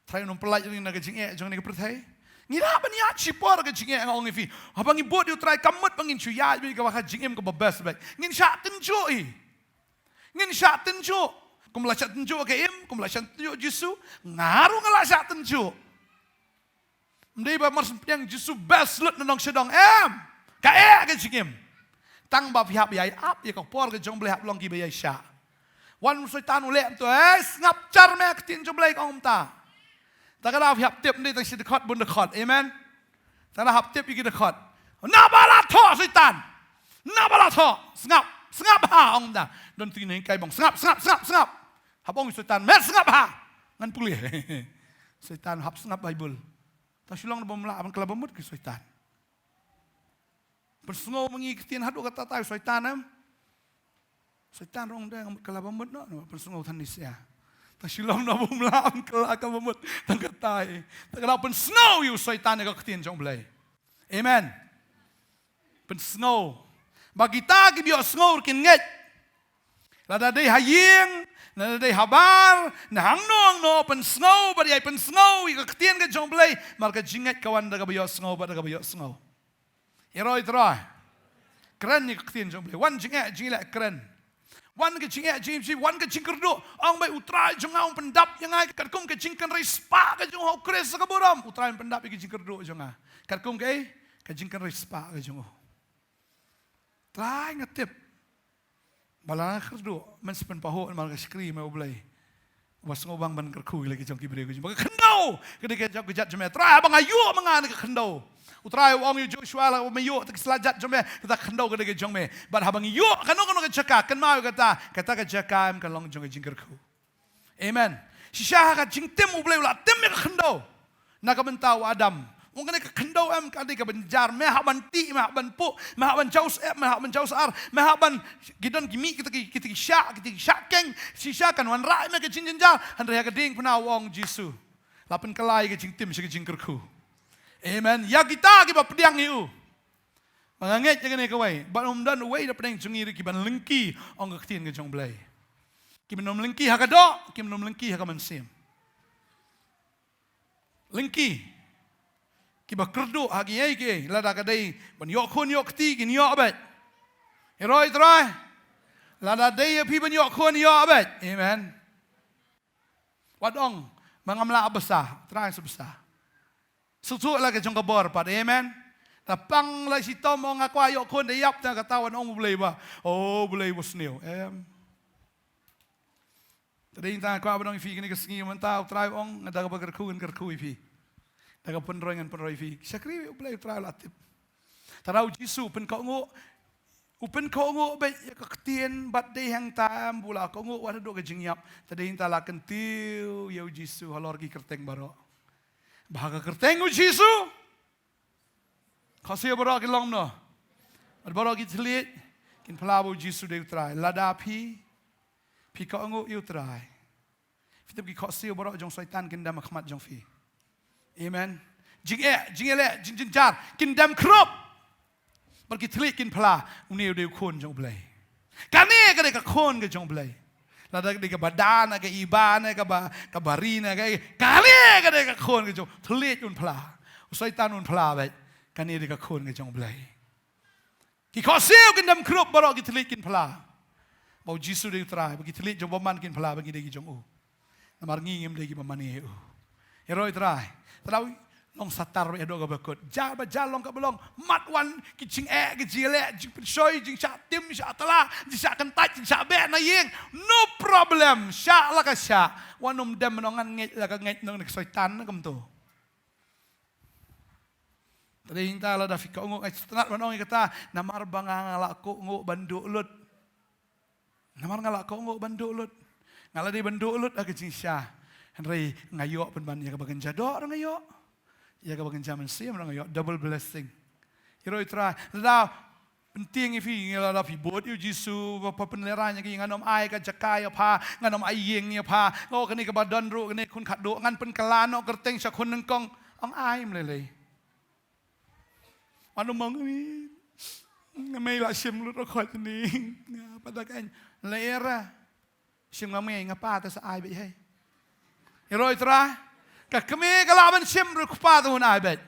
Trai un ym pyllait ngi na ka jingeh jong kane ka pyrthei. Ngi lah ban ïaid shipor ka jingeh, nga ong ïa phi. Haba ngi bud ïa u Trai, kam mut ba ngin shu ïaid beit ïa kaba ka jingim kaba best beit. Ngin shah tynjuh hi. Ngin shah tynjuh. Kum la shah tynjuh ka im, kum la shah tynjuh Jisu, nga ruh nga la shah tynjuh. Ym dei ba mar syn pdiang Jisu best lut na nongshong shnong, em. Ka eh ka jingim. Tang ba phi hap ïai ap ïa ka por ka jong u Blei, hap long kiba ïai shah. Wan u Soitan u leh kumto, eh, sngap jar me, ka ktien jong u Blei ka ong kumta. Te kata phi hap tip, ym dei tang shi dkhot bun dkhot. Amen. Te kata hap tip ïa ki dkhot. Naba la thoh Soitan. Naba la thoh. Sngap, sngap ha, ong kumta. Don tu ne kai bong. Sngap, sngap, sngap, sngap. Hap ong Soitan, met sngap ha. Ngan pule. Soitan hap sngap Baibl. Tang shi long naba ym lah ban kylla ba mut ki Soitan. Pynsngew ma ngi ktien haduh katta katta ïa u Soitan, em. Soitan ruh ong da nga mut kylla ba mut noh, naba pynsngew than ïa sha. Tang shi long naba ym lah ban kylla ka ba mut tang katta. Te kata pynsngew ïa u Soitan ïa ka ktien jong u Blei. Amen. Pynsngew. Ba kita kiba ïohsngew ruh kin ngeit. Lada dei ha ïing, lada dei ha bar, na hangno hangno, pynsngew, bad ïai pynsngew ïa ka ktien ka jong u Blei, namar ka jingngeit ka wan da kaba ïohsngew, bad da kaba ïohsngew. Ïaroh ïa u Trai. Kren ïa ka ktien jong u Blei. Wan jingeh jingïaleh, kren. Wan ka jingeh jingïaleh, wan ka jingkyrduh. Ong beit u Trai jong nga un pyndap ïa nga katkum ka jingkynrei spah ka jong u ha u Khrist ha ka burom. U Trai un pyndap ïa ka jingkyrduh jong nga. Katkum kaei? Ka jingkynrei spah ka jong u. Trai nga tip ba la nga kyrduh, men sa pynpahuh namar ka shakri me u Blei. Ba sngewbang ban kyrkhu ïa la ki jong ki briew ki jong, ba ka khyndew ka dei ka jong ka jait jong me. Trai haba nga ïuh ma nga na ka khyndew. U Trai u ong ïa u Joshua, lada me ïuh ïa kita ki sla jait jong me, kata ka khyndew ka dei ka jong me. Bad haba ngi ïuh kano kano ka jaka, kynmaw ïa kata, kata ka jaka em ka long jong ka jingkyrkhu. Amen. Shisha ha ka jingtim u Blei u la tim ïa ka khyndew na ka bynta u Adam. Ong kane ka khyndew em ka dei kaba jynjar, me hap ban tih, me hap ban puh, me hap ban jaw syep, me hap ban jaw sar, me hap ban, ki don ki mih kita ki, kita ki shah, kita ki shah keng, shisha kan wanrah ïa me ka jingjynjar. Hynrei ha ka diengphna u ong Jisu, la pynkylla ïa ka jingtim sha ka jingkyrkhu. Amen. Ïa kita kiba pdiang ïa u. Ba nga ngeit ïa kane kawei, ba ym don uwei na pdeng jong ngi ruh ki ban lyngkhi, ong ka ktien ka jong u Blei. Ki ban ym lyngkhi ha ka doh, ki ban ym lyngkhi ha ka mynsiem. Lyngkhi. Kiba kyrduh ha kiei kiei, lada ka dei ban ïoh khun ïoh kti, kin ïoh beit. Ïaroh ïa u Trai. Lada dei ïa phi ban ïoh khun, ïoh beit. Amen. Wat ong, ma ngam lah bsa, Trai sa bsa. Suk suk la ka jong ka bor pat, amen. Te pang la shitom ong nga kwah ïoh khun da ïap, te kata wan ong u Blei ba, oh, u Blei u sniew, em. Te dei nangta nga kwah ban ong ïa phi kane ka sngi mynta, u Trai u ong, nga da kaba kyrkhu ngan kyrkhu ïa phi. Da ka pynroi ngan pynroi ïa phi. Shakri u Blei, u Trai u la tip. Te u Jisu u pynkohnguh, u pynkohnguh beit ïa ka ktien, bad dei hangta em ba u la kohnguh wat haduh ka jingïap. Te dei nangta la kyntiew ïa u Jisu halor ki kyrteng baroh. Ba ha ka kyrteng u Jisu, khohsiew baroh kin long kumno? Bad baroh ki thylliej kin phla ba u Jisu dei u Trai. Lada phi, phi kohnguh ïa u Trai, phi tip ki khohsiew baroh jong Soitan kin dem ha khmat jong phi. Amen. Jingeh, jingïaleh, jingjynjar kin dem khrup. Bad ki thylliej kin phla, une u dei u khun jong u Blei. Kane ka dei ka khun ka jong u Blei. Lada ka dei kaba da ne kaba iba ne kaba, kaba ri ne ka, kane ka dei ka khun ka jong, thylliej un phla. U Soitan un phla beit. Kane dei ka khun ka jong u Blei. Ki khohsiew kin dem khrup, baroh ki thylliej kin phla ba u Jisu dei u Trai, ba ki thylliej jong u bymman kin phla ba ngi dei ki jong u. Namar ngi ngim dei kiba mane ïa u. Ïaroh ïa u Trai. Te dei long satar beit haduh kaba kut. Jia ba jia long kaba long. Mat wan ki jingeh, ki jingïaleh, jingpynshoi, jingshah tim, jingshah tla, jingshah kyntait, jingshah beh na ïing. No problem. Shah la ka shah. Wat nym dem ban ong ngan ngeit la ka ngeit, nong na ka Soitan na kumto. Te dei nangta lada phi kohnguh, nga sngewtynnat ban ong ïa kata, namar ba nga, nga la kohnguh ban duh lut. Namar nga la kohnguh ban duh lut. Nga la dei ban duh lut ha ka jingshisha. Hynrei nga ïoh pynban ïa kaba kynja doh ruh nga ïoh. Ïa kaba kynja mynsiem ruh nga ïoh, double blessing. Ïaroh ïa u Trai. Lada pyntieng ïa phi, lada phi bud ïa u Jisu ba pynlehraiñ ïa ki, ngan ym ai ka jaka ïa pha, ngan ym ai ïing ïa pha. Oh, kane kaba don ruh, kane khun khatduh, ngan pynkylla noh kyrteng sha khun nyngkong. Ym ai, ym lei lei. Ngan ym ong, nga mei la shim lut ruh khoit ni. Nga pat da ka, la era. Shim nga mei, nga pa te sa ai beit hei. Ïaroh ïa u Trai. Ka kmie ka lah ban shim ruh, u kpa te un ai beit.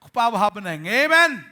U Kpa uba ha bneng. Amen.